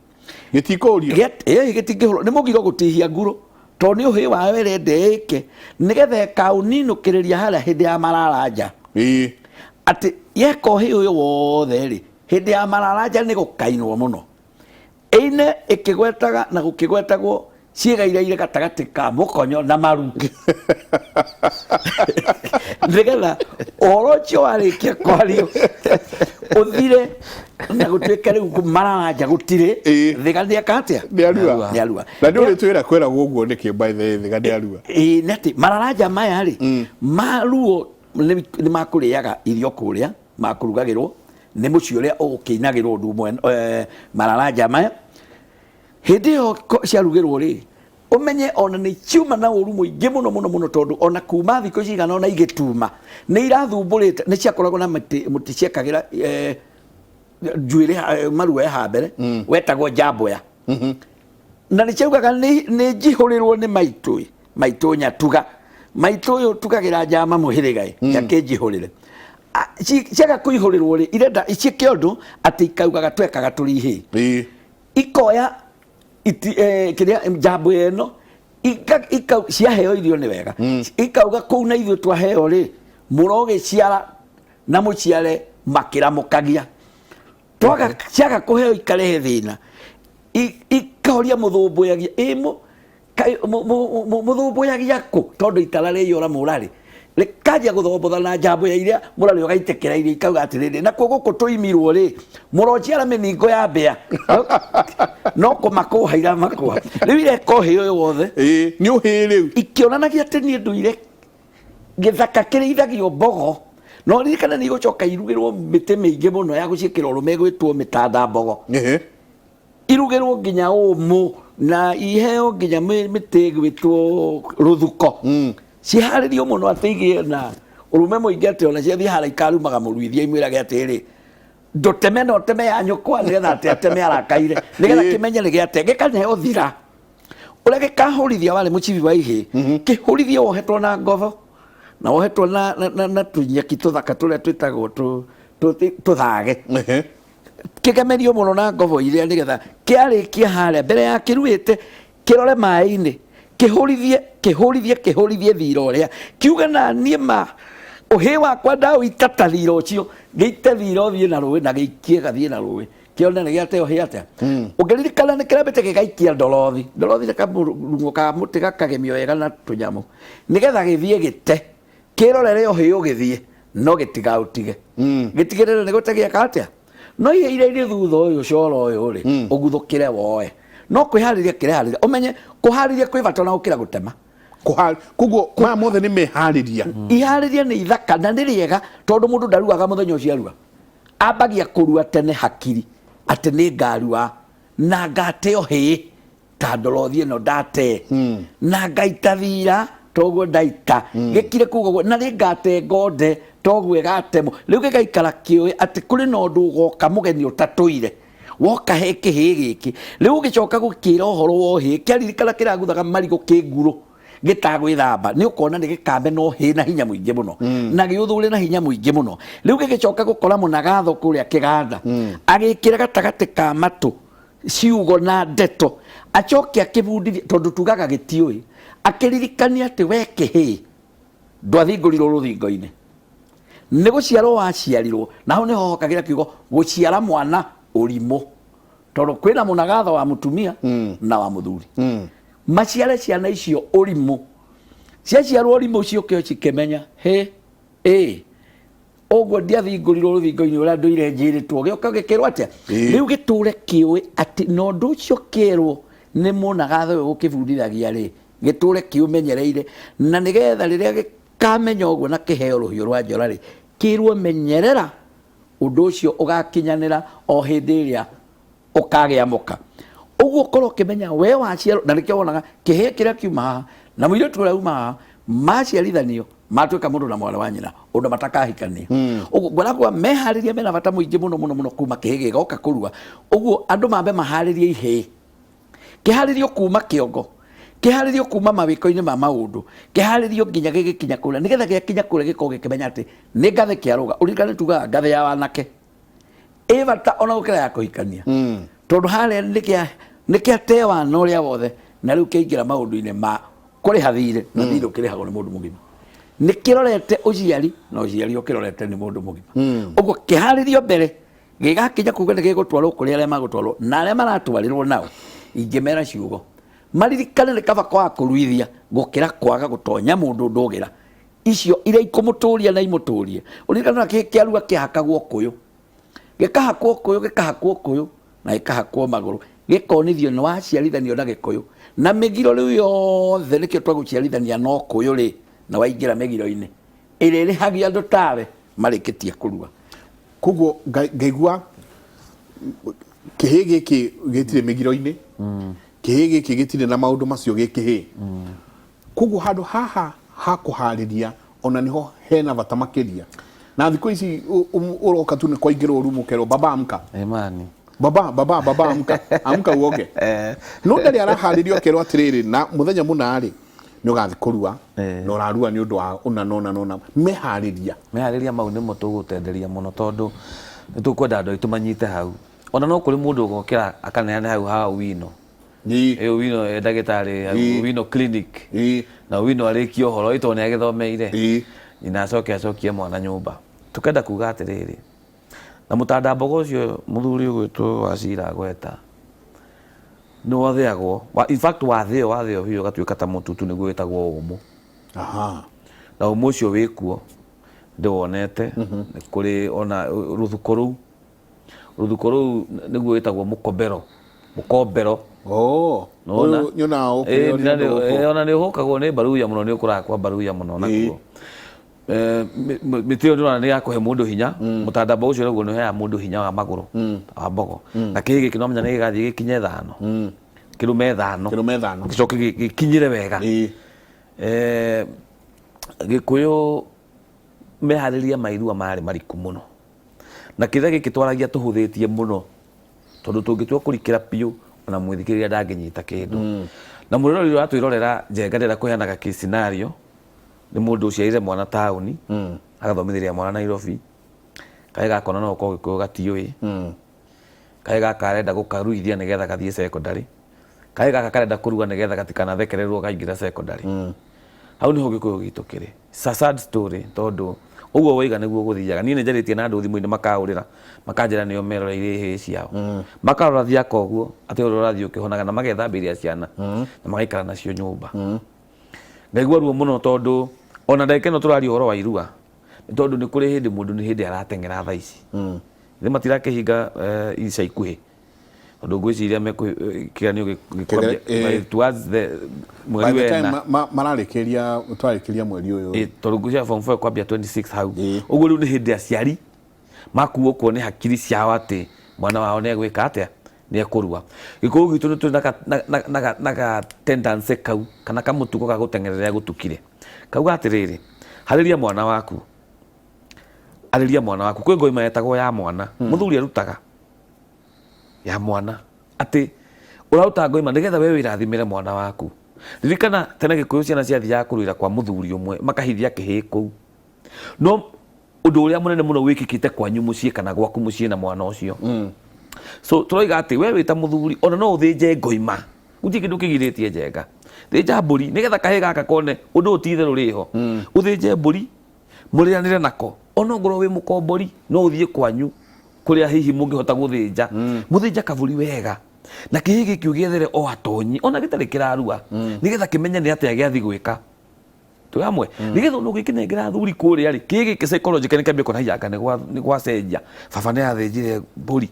S1: Gĩtikũrio?
S3: Ĩĩ gĩtingĩhũrwo nĩ mũgiro gũtihia ngurũ tondũ nĩ ũhĩĩ wayo ĩrenda ĩke nĩgetha ĩkaũninũkĩrĩria harĩa hĩndĩ ya mararanja. Atĩ yeka ũhĩĩ ũyũ wothe rĩ, hĩndĩ ya mararanja nĩ gũkainwo mũno. Ĩine ĩkĩgwetaga na gũkĩgwetagwo ciĩga iria irĩ gatagatĩ ka mũkonyo na maru. Nĩgetha ũhoro ũcio warĩkia kwario ũthire na gũtuĩke rĩu mararanja gũtirĩ thĩga nĩeka atĩa?
S1: Nĩarua.
S3: Nĩarua.
S1: Na nĩ ũrĩtwĩra kwĩragwo ũguo nĩkĩ by the way thĩga nĩarua?
S3: Ĩĩ nĩ atĩ mararanja maya rĩ maruo nĩ makũrĩaga irio kũrĩa makũrugagĩrwo nĩ mũciĩ ũrĩa ũgũkĩinagĩrwo ũndũ ũmwe mararanja maya. Hĩndĩ ĩyo ciarugĩrwo rĩ, ũmenye ona nĩ ciuma na ũru mũingĩ mũno mũno mũno tondũ ona kuma thikũ cigana ona igĩtuma nĩ irathumbũrĩte, nĩ ciakoragwo na mĩtĩ, mũtĩ ciekagĩra njuĩrĩ maruoya ha mbere wetagwo njamboya. Na nĩ ciaugaga nĩ njihũrĩrwo nĩ maitũ ĩ, maitũ nyatuga, maitũ ũyũ tugagĩra njama mũhĩrĩga ĩ, akĩnjihũrĩre. Ciaga kũihũrĩrwo rĩ, irenda ciĩke ũndũ atĩ ikaugaga twekaga tũrĩ ihĩĩ. Ikoya kĩrĩa njambo ĩno ciaheo irio nĩ wega. Ikauga kũu na ithuĩ twaheo rĩ, mũrogĩciara na mũciare makĩramũkagia. Twaga ciaga kũheo ikarehe thĩna. Ikoria mũthũmbũyagia ĩ mũthũmbũyagia kũ tondũ itara rĩaiyũra mũrarĩ. Rĩkanjia gũthombotha na njambo ya iria mũrarĩ ũgaitĩkĩra iria ikauga atĩrĩrĩ, nakuo gũkũ tũimirwo rĩ, mũrociara mĩningo ya mbĩa no kũmakũha iramakũha. Rĩu ireka ũhĩ ũyũ wothe.
S1: Ĩĩ, nĩ ũhĩ rĩu.
S3: Ikĩonanagia atĩ niĩ ndũire gĩthaka kĩrĩithagio mbogo. No ririkane nĩ igũcoka irugĩrwo mĩtĩ mĩingĩ mũno ya gũciĩkĩra ũrũme ĩgwĩtwo mĩtanda mbogo. Irugĩrwo nginya ũmũ na iheo nginya mĩtĩ ĩgwĩtwo rũthuko. Ciharĩrio mũno atĩ igĩe na ũrũme mũingĩ atĩ ona ciathiĩ harĩa ikarumaga mũruithia imwĩrage atĩrĩ, ndũteme na ũteme ya nyũkwa nĩgetha atĩ ateme arakaire nĩgetha kĩmenye nĩ gĩate gĩkaneo thira ũrĩa gĩkahũrithia warĩ mũcibi wa ihĩ kĩhũrithie wohetwo na ngotho na wohetwo na, na, na, na tũnyeki tũthaka tũrĩa twĩtagwo tũthage. Kĩgemerio mũno na ngobo iria nĩgetha kĩarĩkia harĩa mbere ya kĩruĩte kĩrore maĩ-inĩ kĩhũrithie kĩhũrithie kĩhũrithie thira ũrĩa kiuge na niĩ ma ũhĩ wakwa ndaũita ta thira ũcio gĩite thira ũthiĩ na rũĩ na gĩikie gathiĩ na rũĩ kĩone nĩ gĩate ũhĩ atĩa. Ũngĩririkana nĩ kĩrambĩte gĩgaikia ndorothi. Ndorothi nĩ kamũrung'o ka mũtĩ gakagemio wega na tũnyamũ nĩgetha gĩthiĩ gĩte kĩrorere ũhĩ ũgĩthiĩ no gĩtigaũtige. Gĩtigĩrĩre nĩ gũte gĩeka atĩa no ihe iria irĩ thutha ũyũ coro ũyũ rĩ ũguthũkĩre woe no kwĩharĩria kĩreharĩria ũmenye kũharĩria kwĩ bata ona gũkĩra gũtema.
S1: Koguo maya mothe nĩ meharĩria.
S3: Iharĩria nĩ ithaka na nĩ rĩega tondũ mũndũ ndaruaga mũthenya ũcio arua. Ambagia kũrua tene hakiri atĩ nĩ ngarua na ngate ũhĩ ta ndorothi ĩno ndate na ngaita thira toguo ndaita gĩkire kuga ũguo na nĩ ngate ngonde toguo ĩgatemwo. Rĩu gĩgaikara kĩũĩ atĩ kũrĩ na ũndũ ũgoka mũgeni ũtatũire woka he kĩhĩĩ gĩkĩ. Rĩu ũgĩcoka gũkĩra ũhoro wa ũhĩĩ kĩaririkana kĩraguthaga marigũ kĩngurũ gĩtagwĩthamba nĩ ũkona nĩ gĩkamena ũhĩĩ na hinya mũingĩ mũno na gĩũthũre na hinya mũingĩ mũno. Rĩu gĩgĩcoka gũkora mũnagatho kũrĩa kĩganda agĩkĩra gatagatĩ ka matũ ciugo na ndeto acoke akĩbundithie tondũ tugaga gĩtiũĩ akĩririkania atĩ we kĩhĩĩ ndwathingũrirwo rũthingo-inĩ nĩ gũciarwo waciarirwo na hau nĩho hokagĩra kiugo gũciara mwana ũrimũ tondũ kwĩna mũnagatho wa mũtumia na wa mũthuri. Maciare ciana icio ũrimũ ciaciarwo ũrimũ ciũke cikĩmenya hĩ ĩ ũguo ndiathingũrirwo rũthingo-inĩ ũrĩa ndũire njĩrĩtwo gĩoka gĩkĩrwo atĩa. Rĩu gĩtũre kĩũĩ atĩ na ũndũ ũcio kĩerwo nĩ mũnagatho ũyũ gũkĩbundithagia rĩ gĩtũre kĩũmenyereire na nĩgetha rĩrĩa gĩkamenya ũguo na kĩheo rũhiũ rwa njora rĩ kĩrwo menyerera ũndũ ũcio ũgakinyanĩra o hĩndĩ ĩrĩa ũkagĩa mũka. Ũguo ũkorwo ũkĩmenya we waciarwo na nĩkĩo wonaga kĩhĩĩ kĩrĩa kiuma haha na mũirĩtu ũrĩa uma haha maciarithanio matuĩka mũndũ na mwarĩ wa nyina ũndũ matakahikania. Ũguo ngwenda kuga meharĩria mena bata mũingĩ mũno mũno mũno kuma kĩhĩĩ gĩgoka kũrua. Ũguo andũ mambe maharĩrie ihĩĩ kĩharĩrio kuma kĩongo kĩharĩrio kuma mawĩko-inĩ ma maũndũ kĩharĩrio nginya gĩgĩkinya kũrĩa nĩgetha gĩakinya kũrĩa gĩkorwo gĩkĩmenya atĩ nĩ ngathĩ kĩarũga. Ũririkane tugaga ngathĩ ya wanake ĩ bata ona gũkĩra ya kũhikania tondũ harĩa nĩ kĩate wana ũrĩa wothe na rĩu kĩaingĩra maũndũ-inĩ ma kũrĩha thirĩ na thirĩ ũkĩrĩhagwo nĩ mũndũ mũgima. Nĩ kĩrorete ũciari na ũciari ũkĩrorete nĩ mũndũ mũgima. Ũguo kĩharĩrio mbere gĩgakinya kuga nĩ gĩgũtwarwo kũrĩ arĩa magũtwarwo na arĩa maratwarĩrwo nao ingĩmera ciugo maririkane nĩ kaba kwaga kũruithia gũkĩra kwaga gũtonya mũndũ ndũgĩra icio iria ikũmũtũria na imũtũrie. Ũririkane na kĩarua kĩahakagwo kũyũ gĩkahakwo kũyũ gĩkahakwo kũyũ na gĩkahakwo magũrũ gĩkonithio nĩ waciarithanio na gĩkũyũ na mĩgiro rĩu yothe nĩkĩo twagũciarithania no kũyũ rĩ na waingĩra mĩgiro-inĩ ĩrĩa ĩrĩhagia andũ tawe marĩkĩtie kũrua.
S1: Koguo ngaigua kĩhĩĩ gĩkĩ gĩtirĩ mĩgiro-inĩ, kĩhĩĩ gĩkĩ gĩtirĩ na maũndũ macio gĩ kĩhĩĩ. Koguo handũ haha ha kũharĩria ona nĩho hena bata makĩria. Na thikũ ici ũroka tu nĩ kwaingĩrwo rumu ũkerwo baba amka.
S2: Imani.
S1: Baba, baba, baba amka. Amka uoge. No ndarĩ araharĩrio akerwo atĩrĩrĩ na mũthenya mũna rĩ nĩ ũgathiĩ kũrua na ũrarua nĩ ũndũ wa ũna na ũna na ũna. Meharĩria.
S2: Meharĩria mau nĩmo tũgũtenderia mũno tondũ nĩ tũkwenda andũ aitũ manyite hau. Ona no kũrĩ mũndũ ũgokĩra akaneane hau ha Owino. Ĩ Owino e ndagĩtarĩ hau Owino clinic. Na Owino arĩkie ũhoro ĩ tondũ nĩ agĩthomeire. Nyina acoke acokie mwana nyũmba. Tũkenda kuga atĩrĩrĩ, na mũtandambogo ũcio mũthuri ũgwĩtwo Wachira agweta, nĩ wathĩagwo, in fact wathĩo wathĩo biũ ũgatuĩka ta mũtutu nĩguo wĩtagwo ũmũ. Na ũmwe ũcio wĩkuo ndĩwonete. Nĩ kũrĩ ona rũthuko rũu, rũthuko rũu nĩguo wĩtagwo mũkombero, mũkombero.
S1: Oh,
S2: Nĩwona?
S1: ũyũ nyonaga ũkĩrĩo
S2: Ĩĩ,
S1: nĩ
S2: na
S1: andũ
S2: nĩ-
S1: gũkũ.
S2: ĩĩ, ona nĩ ũhũkagwo nĩ mbaruya mũno, nĩ ũkũraga kwa mbaruya mũno nakuo. Mĩtĩ ĩyo ndĩrona nĩ ya kũhe mũndũ hinya. Mũtandamba ũcio naguo nĩ ũheaga mũndũ hinya wa magũrũ wa mbogo. Na kĩhĩ gĩkĩ no menya nĩ gĩgathiĩ gĩkinye thano, kĩrũme thano.
S1: Kĩrũme thano.
S2: Gĩcoke gĩkinyĩre wega. Gĩkũyũ meharĩria ma irua marĩ mariku mũno, na kĩrĩa gĩkĩ twaragia tũhũthĩtie mũno, tondũ tũngĩtua kũrikĩra biũ ona mwĩthikĩrĩria ndangĩnyita kĩndũ. Na mwĩroreri ũratwĩrorera Njenga ndĩrenda kũheanaga kĩ scenario. Nĩ mũndũ ũciarire mwana taũni, agathomithĩria mwana Nairobi, kaĩ gakona no gũkorwo Gĩkũyũ gatiũĩ, kaĩ gaka arenda gũkaruithia nĩgetha gathiĩ secondary, kaĩ gaka karenda kũrua nĩgetha gatikanathekererwo kaingĩra secondary. Hau nĩho Gĩkũyũ gitũ kĩrĩ. It's a sad story, tondũ ũguo woiga nĩguo gũthiaga. Niĩ nĩ njarĩtie na andũ thimũ-inĩ makaũrĩra, makanjĩra nĩo meroreire ihĩĩ ciao, makarora thiaka ũguo atĩ ũrĩa ũrathiĩ ũkĩhonaga, na magethambĩria ciana na magaikara nacio nyũmba. Ngaigua ruo mũno, tondũ ona ndagĩka ĩno tũraria ũhoro wa irua, nĩ tondũ nĩ kũrĩ hĩndĩ mũndũ nĩ hĩndĩ arateng'era thaa ici. Nĩ matirakĩhinga ica ikuhĩ, tondũ ngwĩciria kĩgeranio gĩkwambia towards the mweri
S1: By the time
S2: wena.
S1: Mararĩkĩria, twarĩkĩria mweri ũyũ.
S2: Tondũ ngwĩciria form 4 kwambia 26 hau. Ũguo rĩu nĩ hĩndĩ aciari makuo nĩ hakiri ciao atĩ mwana wao nĩ egwĩka atĩa, nĩ ekũrua. Gĩkũyũ gitũ nĩ tũrĩ na ga tendency kau kana kamũtugo ga gũteng'erera gũtukire. Kauga atĩrĩrĩ, harĩria mwana waku, arĩria mwana waku. Kwĩ ngoima yetagwo ya mwana, mũthuri arutaga ya mwana, atĩ ũraruta ngoima nĩgetha we wĩrathimĩre mwana waku. Ririkana tene Gĩkũyũ ciana ciathiaga kũruĩra kwa mũthuri ũmwe, makahithia kĩhĩĩ kũu. No ũndũ ũrĩa mũnene mũno wĩkĩkĩte kwanyu mũciĩ kana gwaku mũciĩ na mwana ũcio. So tũroiga atĩ we wĩ ta mũthuri ona no ũthĩnje ngoima, gũtirĩ kĩndũ kĩgirĩtie Njenga. Thĩnja mbũri nĩgetha kahĩĩ gaka kone ũndũ ũyũ ti itherũ rĩho. Ũthĩnje mbũri mũrĩanĩre nako, ona ongorwo wĩ mũkombori no ũthiĩ kwanyu kũrĩa hihi mũngĩhota gũthĩnja, mũthĩnje kabũri wega, na kĩhĩĩ gĩkĩ ũgĩethere o atonyi ona gĩtarĩ kĩrarua, nĩgetha kĩmenye nĩ atĩa gĩathi gwĩka. Twĩ hamwe? Nĩgetha ona ũgĩkĩnengera athuri kũrĩa rĩ, kĩĩ gĩkĩ psychologically nĩ kĩambia kuona hihi anga nĩ gwacenjia. Baba nĩ athĩnjire mbũri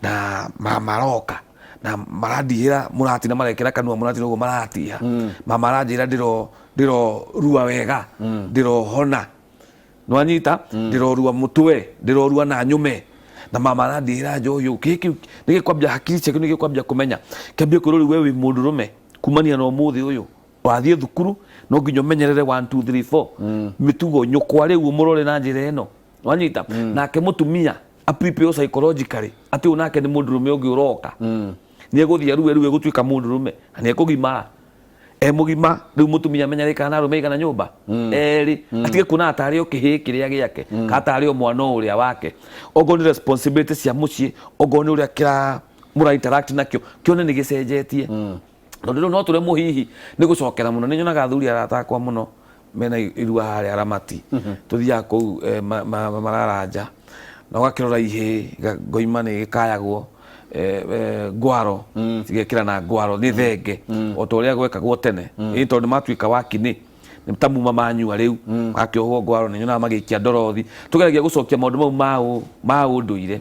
S2: na maroka na marandihĩra mũrati na marekĩra kanua mũrati ũguo maratiha. Mama aranjĩra ndĩrorua wega, ndĩrohona, nĩwanyita, ndĩrorua mũtwe, ndĩrorua na nyũme, na mama arandihĩra njohi ũũ. Kĩĩ kĩu nĩ gĩkwambia hakiri ciaku, nĩ gĩkwambia kũmenya, kĩambie kwĩrwo rĩu we wĩ mũndũrũme kumania na ũmũthĩ ũyũ. Wathiĩ thukuru no nginya ũmenyerere 1 2 3 4 mĩtugo nyũkwa rĩu ũmũrore na njĩra ĩno, wanyita. Nake mũtumia a prepare psychologically atĩ ũyũ nake nĩ mũndũrũme ũngĩ ũroka, nĩ egũthiĩ arue, rĩu egũtuĩka mũndũrũme na nĩ ekũgimara e mũgima. Rĩu mũtumia amenya rĩ kana arũme igana nyũmba erĩ, atige kuona tarĩ o kĩhĩĩ kĩrĩa gĩake kana tarĩ o mwana o ũrĩa wake. Okorwo nĩ responsibility cia mũciĩ, okorwo nĩ ũrĩa kĩra mũra interact nakĩo, kĩone nĩ gĩcenjetie. Tondũ rĩu no tũremwo hihi nĩ gũcokera mũno. Nĩ nyonaga athuri arata akwa mũno mena irua harĩa Ramati, tũthiaga kũu mararanja na ũgakĩrora ihĩĩ ngoima nĩ gĩkayagwo ngwaro, cigekĩra na ngwaro nĩ thenge o ta ũrĩa gwekagwo tene. Ĩĩ, tondũ nĩ matuĩka wakinĩ nĩ ta muma manyua rĩu makĩohwo ngwaro. Nĩ nyonaga magĩikia ndorothi. Tũgeragia gũcokia maũndũ mau ma ũndũire,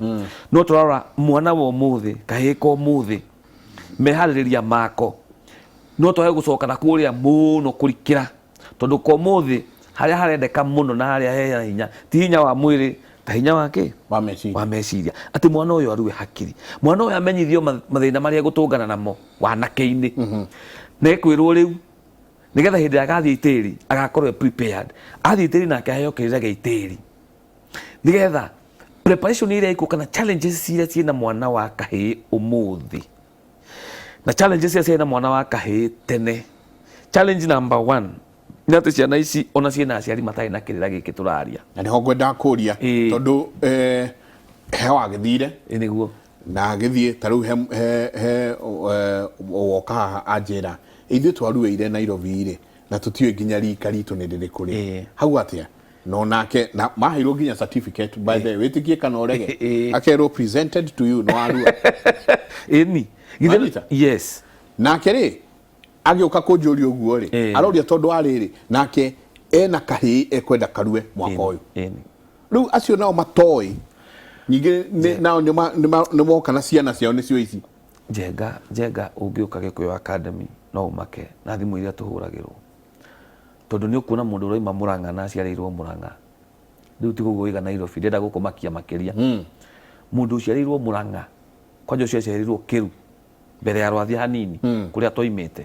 S2: no tũrarora mwana wa ũmũthĩ, kahĩĩ ka ũmũthĩ, meharĩrĩria mako no twage gũcoka na kũrĩa mũno kũrikĩra, tondũ kwa ũmũthĩ harĩa harendeka mũno na harĩa hena hinya ti hinya wa mwĩrĩ ta hinya wa kĩ?
S1: Wa meciria.
S2: Wa meciria, atĩ mwana ũyũ arue hakiri, mwana ũyũ amenyithio mathĩna marĩa egũtũngana namo wanake-inĩ, na ekwĩrwo rĩu nĩgetha hĩndĩ ĩrĩa agathiĩ itĩri agakorwo e prepared. Athiĩ itĩri nake aheo kĩrĩra gĩa itĩri, nĩgetha preparation ĩrĩa ĩkuo kana challenges iria ciĩna mwana wa kahĩĩ ũmũthĩ na challenges iria ciĩna mwana wa kahĩĩ tene. Challenge number one nĩ atĩ ciana ici ona ciĩna aciari matarĩ na kĩrĩra gĩkĩ tũraria.
S1: Na nĩho ngwendaga kũria, tondũ he wagĩthire.
S2: Ĩ, nĩguo.
S1: Na agĩthiĩ ta rĩu he woka haha anjĩra ithuĩ twaruĩire Nairobi rĩ, na tũtiũĩ nginya rika ritũ nĩ rĩrĩkũ rĩ. Hau atĩa no nake na maheirwo nginya certificate, by the way, wĩtĩkie kana ũrege, akerwo presented to you no arua.
S2: Ĩni.
S1: Wanyita?
S2: Yes.
S1: Nake rĩ agĩũka kũnjũria ũguo rĩ, aroria tondũ wa rĩrĩ nake Ena kahĩĩ ekwenda karue mwaka ũyũ.
S2: Ĩni.
S1: Rĩu acio nao matoĩ ningĩ nao nĩmoka na ciana ciao nĩcio ici.
S2: Njenga, Njenga ũngĩũka Gĩkũyũ Academy no ũmake na thimũ iria tũhũragĩrwo. Tondũ nĩ ũkuona mũndũ ũrauma Mũrang'a na aciarĩirwo Mũrang'a. Rĩu ti gũkũ Nairobi, ndĩrenda gũkũmakia makĩria. Mũndũ ũciarĩirwo Mũrang'a, kwanja ũcio aciarĩirwo Kĩru, mbere ya Rwathia hanini, kũrĩa twaimĩte.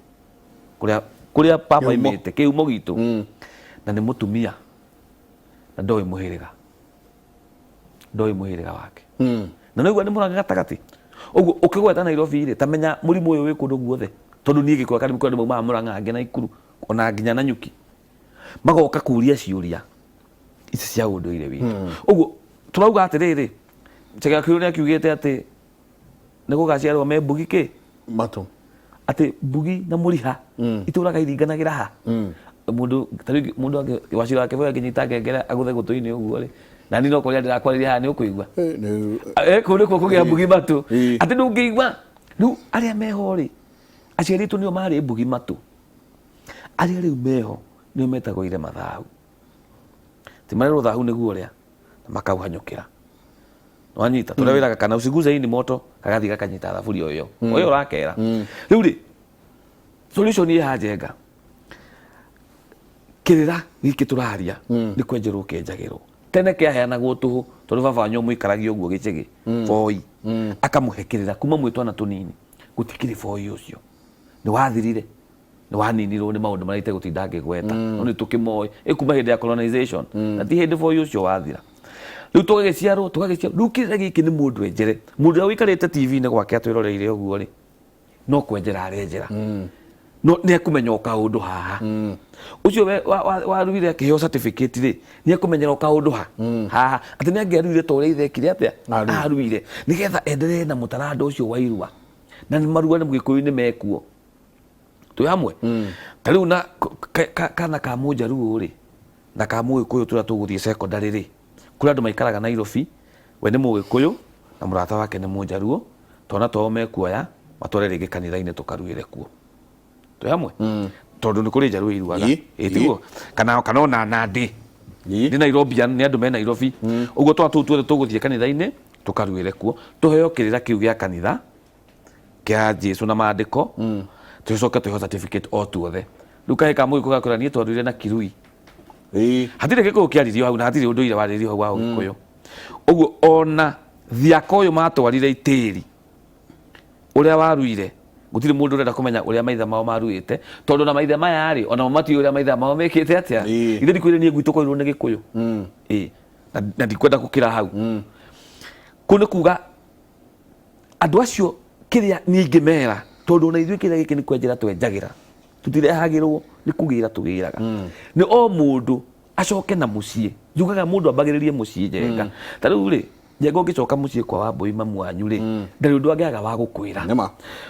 S2: Kũrĩa, kũrĩa baba
S1: Kĩhumo.
S2: aimĩte, kĩhumo gitũ. Na nĩ mũtumia, na ndoĩ mũhĩrĩga. Ndoĩ mũhĩrĩga wake. Na nĩũigua nĩ Mũrang'a gatagatĩ. Ũguo ũkĩgweta Nairobi rĩ, ta menya mũrimũ ũyũ wĩ kũndũ guothe. Tondũ niĩ Gĩkũyũ Academy kũrĩ andũ maumaga Mũrang'a angĩ Naikuru, ona nginya Nanyuki. Magoka kũria ciũria ici cia ũndũire witũ. Ũguo tũrauga atĩrĩrĩ, Chege Kĩrũ nĩ akiugĩte atĩ nĩ gũgaciarwo me mbugi kĩ?
S1: Matũ.
S2: Atĩ mbugi na mũriha itũraga iringanagĩra ha? Mũndũ ta rĩu mũndũ angĩ Wachira wa Kĩboi angĩnyita ngengere agũthe gũtũ-inĩ ũguo rĩ, na niĩ no kũrĩa ndĩrakwarĩria haha nĩ ũkũigua? Kũu nĩkuo kũgĩa mbugi matũ. Atĩ ndũngĩigua. Rĩu arĩa meho rĩ, aciari aitũ nĩo marĩ mbugi matũ. Arĩa rĩu meho nĩo metagwo ire mathahu. Ti marerwo thahu nĩguo ũrĩa, na makauhanyũkĩra. Wanyita, tũrĩa wĩraga kana usiguze hii ni moto, gagathiĩ gakanyita thaburia o ĩyo. O ĩyo ũrakera. Rĩu rĩ, solution ĩ haha Njenga. Kĩrĩra gĩkĩ tũraria nĩ kwenjerwo kĩenjagĩrwo. Tene kĩaheanagwo tũhũ tondũ baba wanyu amũikaragia ũguo gĩcĩgĩ, boi. Akamũhe kĩrĩra kuma mwĩ twana tũnini. Gũtikĩrĩ boi ũcio. Nĩ wathirire. Nĩ waninirwo nĩ maũndũ marĩa itegũtinda ngĩgweta. No nĩ tũkĩmoĩ. Ĩ kuma hĩndĩ ya colonization. Na ti hĩndĩ boi ũcio wathira. Rĩu tũgagĩciarwo, tũgagĩciarwo. Rĩu kĩrĩra gĩkĩ nĩ mũndũ enjere. Mũndũ ũrĩa ũikarĩte TV-inĩ gwake atwĩroreire ũguo rĩ, no kwenjera arenjera. No nĩ ekũmenya o kaũndũ haha. Ũcio waruire akĩheo certificate rĩ, nĩ ekũmenyera o kaũndũ ha. Haha. Atĩ nĩ angĩaruire ta ũrĩa ithe ekire atĩa? Aruire. Nĩgetha enderee na mũtaranda ũcio wa irua. Na marua nĩ Mũgĩkũyũ-inĩ mekuo. Twĩ hamwe? Ta rĩu na kana ka Mũnjaruo rĩ, na ka Mũgĩkũyũ tũrĩa tũgũthiĩ secondary rĩ, kũrĩ andũ maikaraga Nairobi, we nĩ Mũgĩkũyũ na mũrata wake nĩ Mũnjaruo, twana twao mekuoya matware rĩngĩ kanitha-inĩ tũkaruĩre kuo. Twĩ hamwe? Tondũ nĩ kũrĩ Njaruo iruaga. Ĩ tiguo? Kana ona Nandĩ. Nĩ Nairobi, nĩ andũ me Nairobi. Ũguo twana tũu tuothe tũgũthiĩ kanitha-inĩ tũkaruĩre kuo, tũheo kĩrĩra kĩu gĩa kanitha kĩa Jesu na maandĩko, tũcoke tũheo certificate o tuothe. Rĩu kahĩĩ ka Mũgĩkũyũ gakwĩra niĩ twaruire na Kirui. Hatirĩ Gĩkũyũ kĩaririo hau na hatirĩ ũndũire warĩrio hau wa Ũgĩkũyũ. Ũguo ona thiaka ũyũ matwarire itĩri ũrĩa waruire gũtirĩ mũndũ ũrenda kũmenya ũrĩa maithe mao maruĩte tondũ na maithe maya rĩ onamo matiũĩ ũrĩa maithe mao mekĩte atĩa. Ithe ndikwĩre niĩ gwitũ kwairwo nĩ Gĩkũyũ. Ĩĩ. Na ndikwenda gũkĩra hau. Kũu nĩ kuga andũ acio kĩrĩa niĩ ingĩmera tondũ ona ithuĩ kĩrĩa gĩkĩ nĩ kwenjera twenjagĩra tũtirehagĩrwo nĩ kũgĩra tũgĩraga. Nĩ o mũndũ acoke na mũciĩ. Njugaga mũndũ ambagĩrĩrie mũciĩ Njenga. Ta rĩu rĩ, Njenga ũngĩcoka mũciĩ kwa Wambũi mamu wanyu rĩ, ndarĩ ũndũ angĩaga wa gũkwĩra.
S1: Nĩma.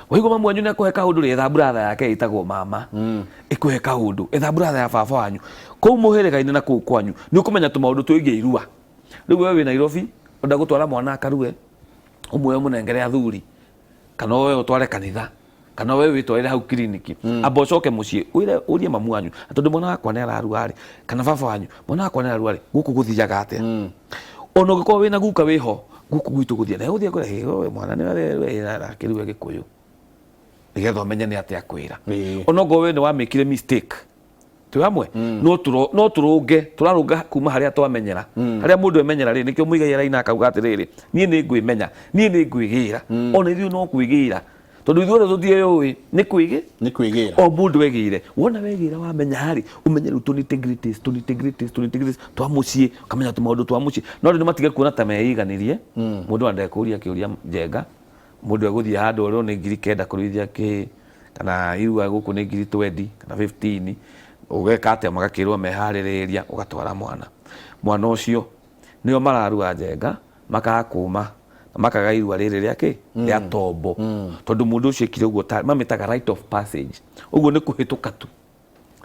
S2: Waigua mamu wanyu nĩ akũhe kaũndũ rĩ, etha brother yake ĩtagwo mama. Ĩkũhe kaũndũ. Etha brother ya baba wanyu. Kũu mũhĩrĩga-inĩ na kũu kwanyu, nĩ ũkũmenya tũmaũndũ twĩgiĩ irua. Rĩu we wĩ Nairobi, ũrenda gũtwara mwana akarue, ũmuoye ũmũnengere athuri, kana woe ũtware kanitha, kana we wĩtwarĩre hau kiriniki. Amba ũcoke mũciĩ, wĩre ũrie mamu wanyu, tondũ mwana wakwa nĩ ararua rĩ, kana baba wanyu, mwana wakwa nĩ ararua rĩ, gũkũ gũthiaga atĩa? Ona ũngĩkorwo wĩna guka wĩho, gũkũ gwitũ gũthiaga, na egũthiĩ akwĩre, hĩ, we mwana nĩ arakĩrua Gĩkũyũ. Nĩgetha ũmenye nĩ atĩa akwĩra. Ona okorwo we nĩ wamĩkire mistake, twĩ hamwe, no tũrũnge, tũrarũnga kuma harĩa twamenyera. Harĩa mũndũ emenyera rĩ, nĩkĩo Muigai araina akauga atĩrĩrĩ, niĩ nĩ ngwĩmenya, niĩ nĩ ngwĩgĩra. Ona ithuĩ no kwĩgĩra. Tondũ ithuothe tũtiĩyũĩ, nĩ kwĩgĩ?
S1: Nĩ kwĩgĩra.
S2: O mũndũ egĩre. Wona wegĩra wamenya rĩ, ũmenye rĩu tũ nitty-gritties, tũ nitty-gritties, tũ nitty-gritties twa mũciĩ, ũkamenya tũmaũndũ twa mũciĩ. No andũ nĩ matige kuona ta meiganĩrie, mũndũ ona ndekũria kĩũria Njenga, mũndũ egũthiĩ handũ orwo nĩ 9,000 kũruithia kĩ, kana irua gũkũ nĩ ngiri twendi kana 15, ũgeka atĩa magakĩrwo meharĩrĩria, ũgatwara mwana. Mwana ũcio nĩo mararua Njenga, makaga kũma na makaga irua rĩrĩ rĩa kĩ rĩa tombo tondũ mũndũ ũcio ekire ũguo ta mamĩtaga rite of passage ũguo nĩ kũhĩtũka tu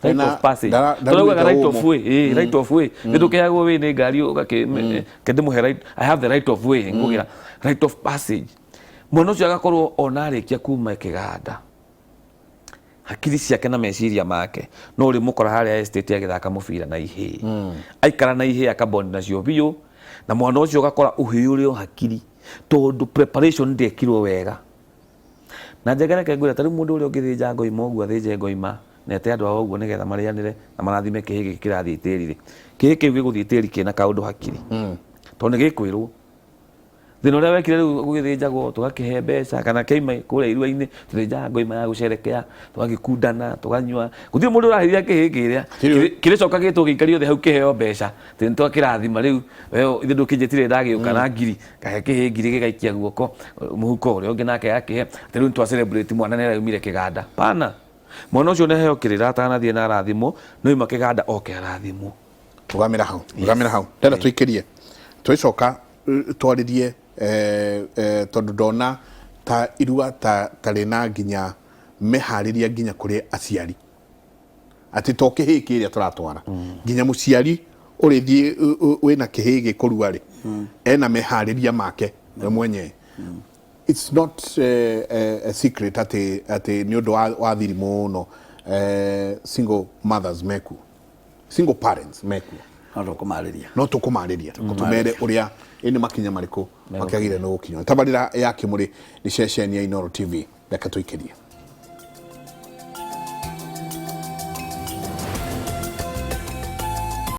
S2: rite
S1: Na
S2: of passage
S1: ndarugĩte
S2: tũraugaga right of
S1: ũmũ.
S2: way ĩĩ right of way nĩ tũkĩheagwo way nĩ ngari ũgakĩ ndĩmũhe right I have the right of way ngũgĩra right of passage mwana ũcio agakorwo ona arĩkia kuma kĩganda. Hakiri ciake na meciria make no ũrĩmũkora harĩa estate agĩthaka mũbira na ihĩĩ. Aikara na ihĩĩ akabond nacio biũ, na mwana ũcio ũgakora ũhĩĩ ũrĩ o hakiri tondũ preparation ndĩekirwo wega. Na njega reke ngwĩre ta rĩu mũndũ ũrĩa ũngĩthĩnja ngoima ũguo athĩnje ngoima na ete andũ ao ũguo nĩgetha marĩanĩre na marathime kĩhĩĩ gĩkĩ kĩrathiĩ tĩri rĩ, kĩhĩĩ kĩu gĩgũthiĩ tĩri kĩna kaũndũ hakiri tondũ nĩ gĩkwĩrwo thĩna ũrĩa wekire rĩu gũgĩthĩnjagwo tũgakĩhe mbeca kana kĩaima kũrĩa irua-inĩ tũthĩnjaga ngoima ya gũcerekea tũgagĩkundana tũganyua gũtirĩ mũndũ ũrahithia kĩhĩĩ kĩrĩa kĩrĩcoka gĩtwo gĩikario thĩ hau kĩheo mbeca atĩ nĩtwakĩrathima rĩu we ithe ndũkĩnjĩtire ndagĩũka na ngiri kahe kĩhĩĩ ngiri gĩgaikia guoko mũhuko ũrĩa ũngĩ nake akĩhe atĩ rĩu nĩtwa celebrate mwana nĩaraumire kĩganda pana mwana ũcio nĩaheo kĩrĩra atanathiĩ na arathimwo no ima kĩganda oke arathimwo.
S1: Rũgamĩra hau, rũgamĩra hau. Ndĩrenda tũikĩrie tũgĩcoka twarĩrie tondũ ndona ta irua ta ta rĩna nginya meharĩria nginya kũrĩ aciari atĩ to kĩhĩĩ kĩrĩa tũratwara nginya mũciari ũrĩthiĩ wĩna kĩhĩĩ gĩkũrua rĩ ena meharĩria make we mwenyewe. It's not a secret atĩ atĩ nĩ ũndũ wa, wa thiri mũno single mothers mekuo, single parents mekuo.
S3: No tũkũmarĩria.
S1: No tũkũmarĩria tũmere ũrĩa ĩ nĩ makinya marĩkũ makĩagĩrĩire nĩ gũkinywo. Tabarĩra ya Kĩmũrĩ nĩ ceceni ya Inooro TV, reke tũikĩrie.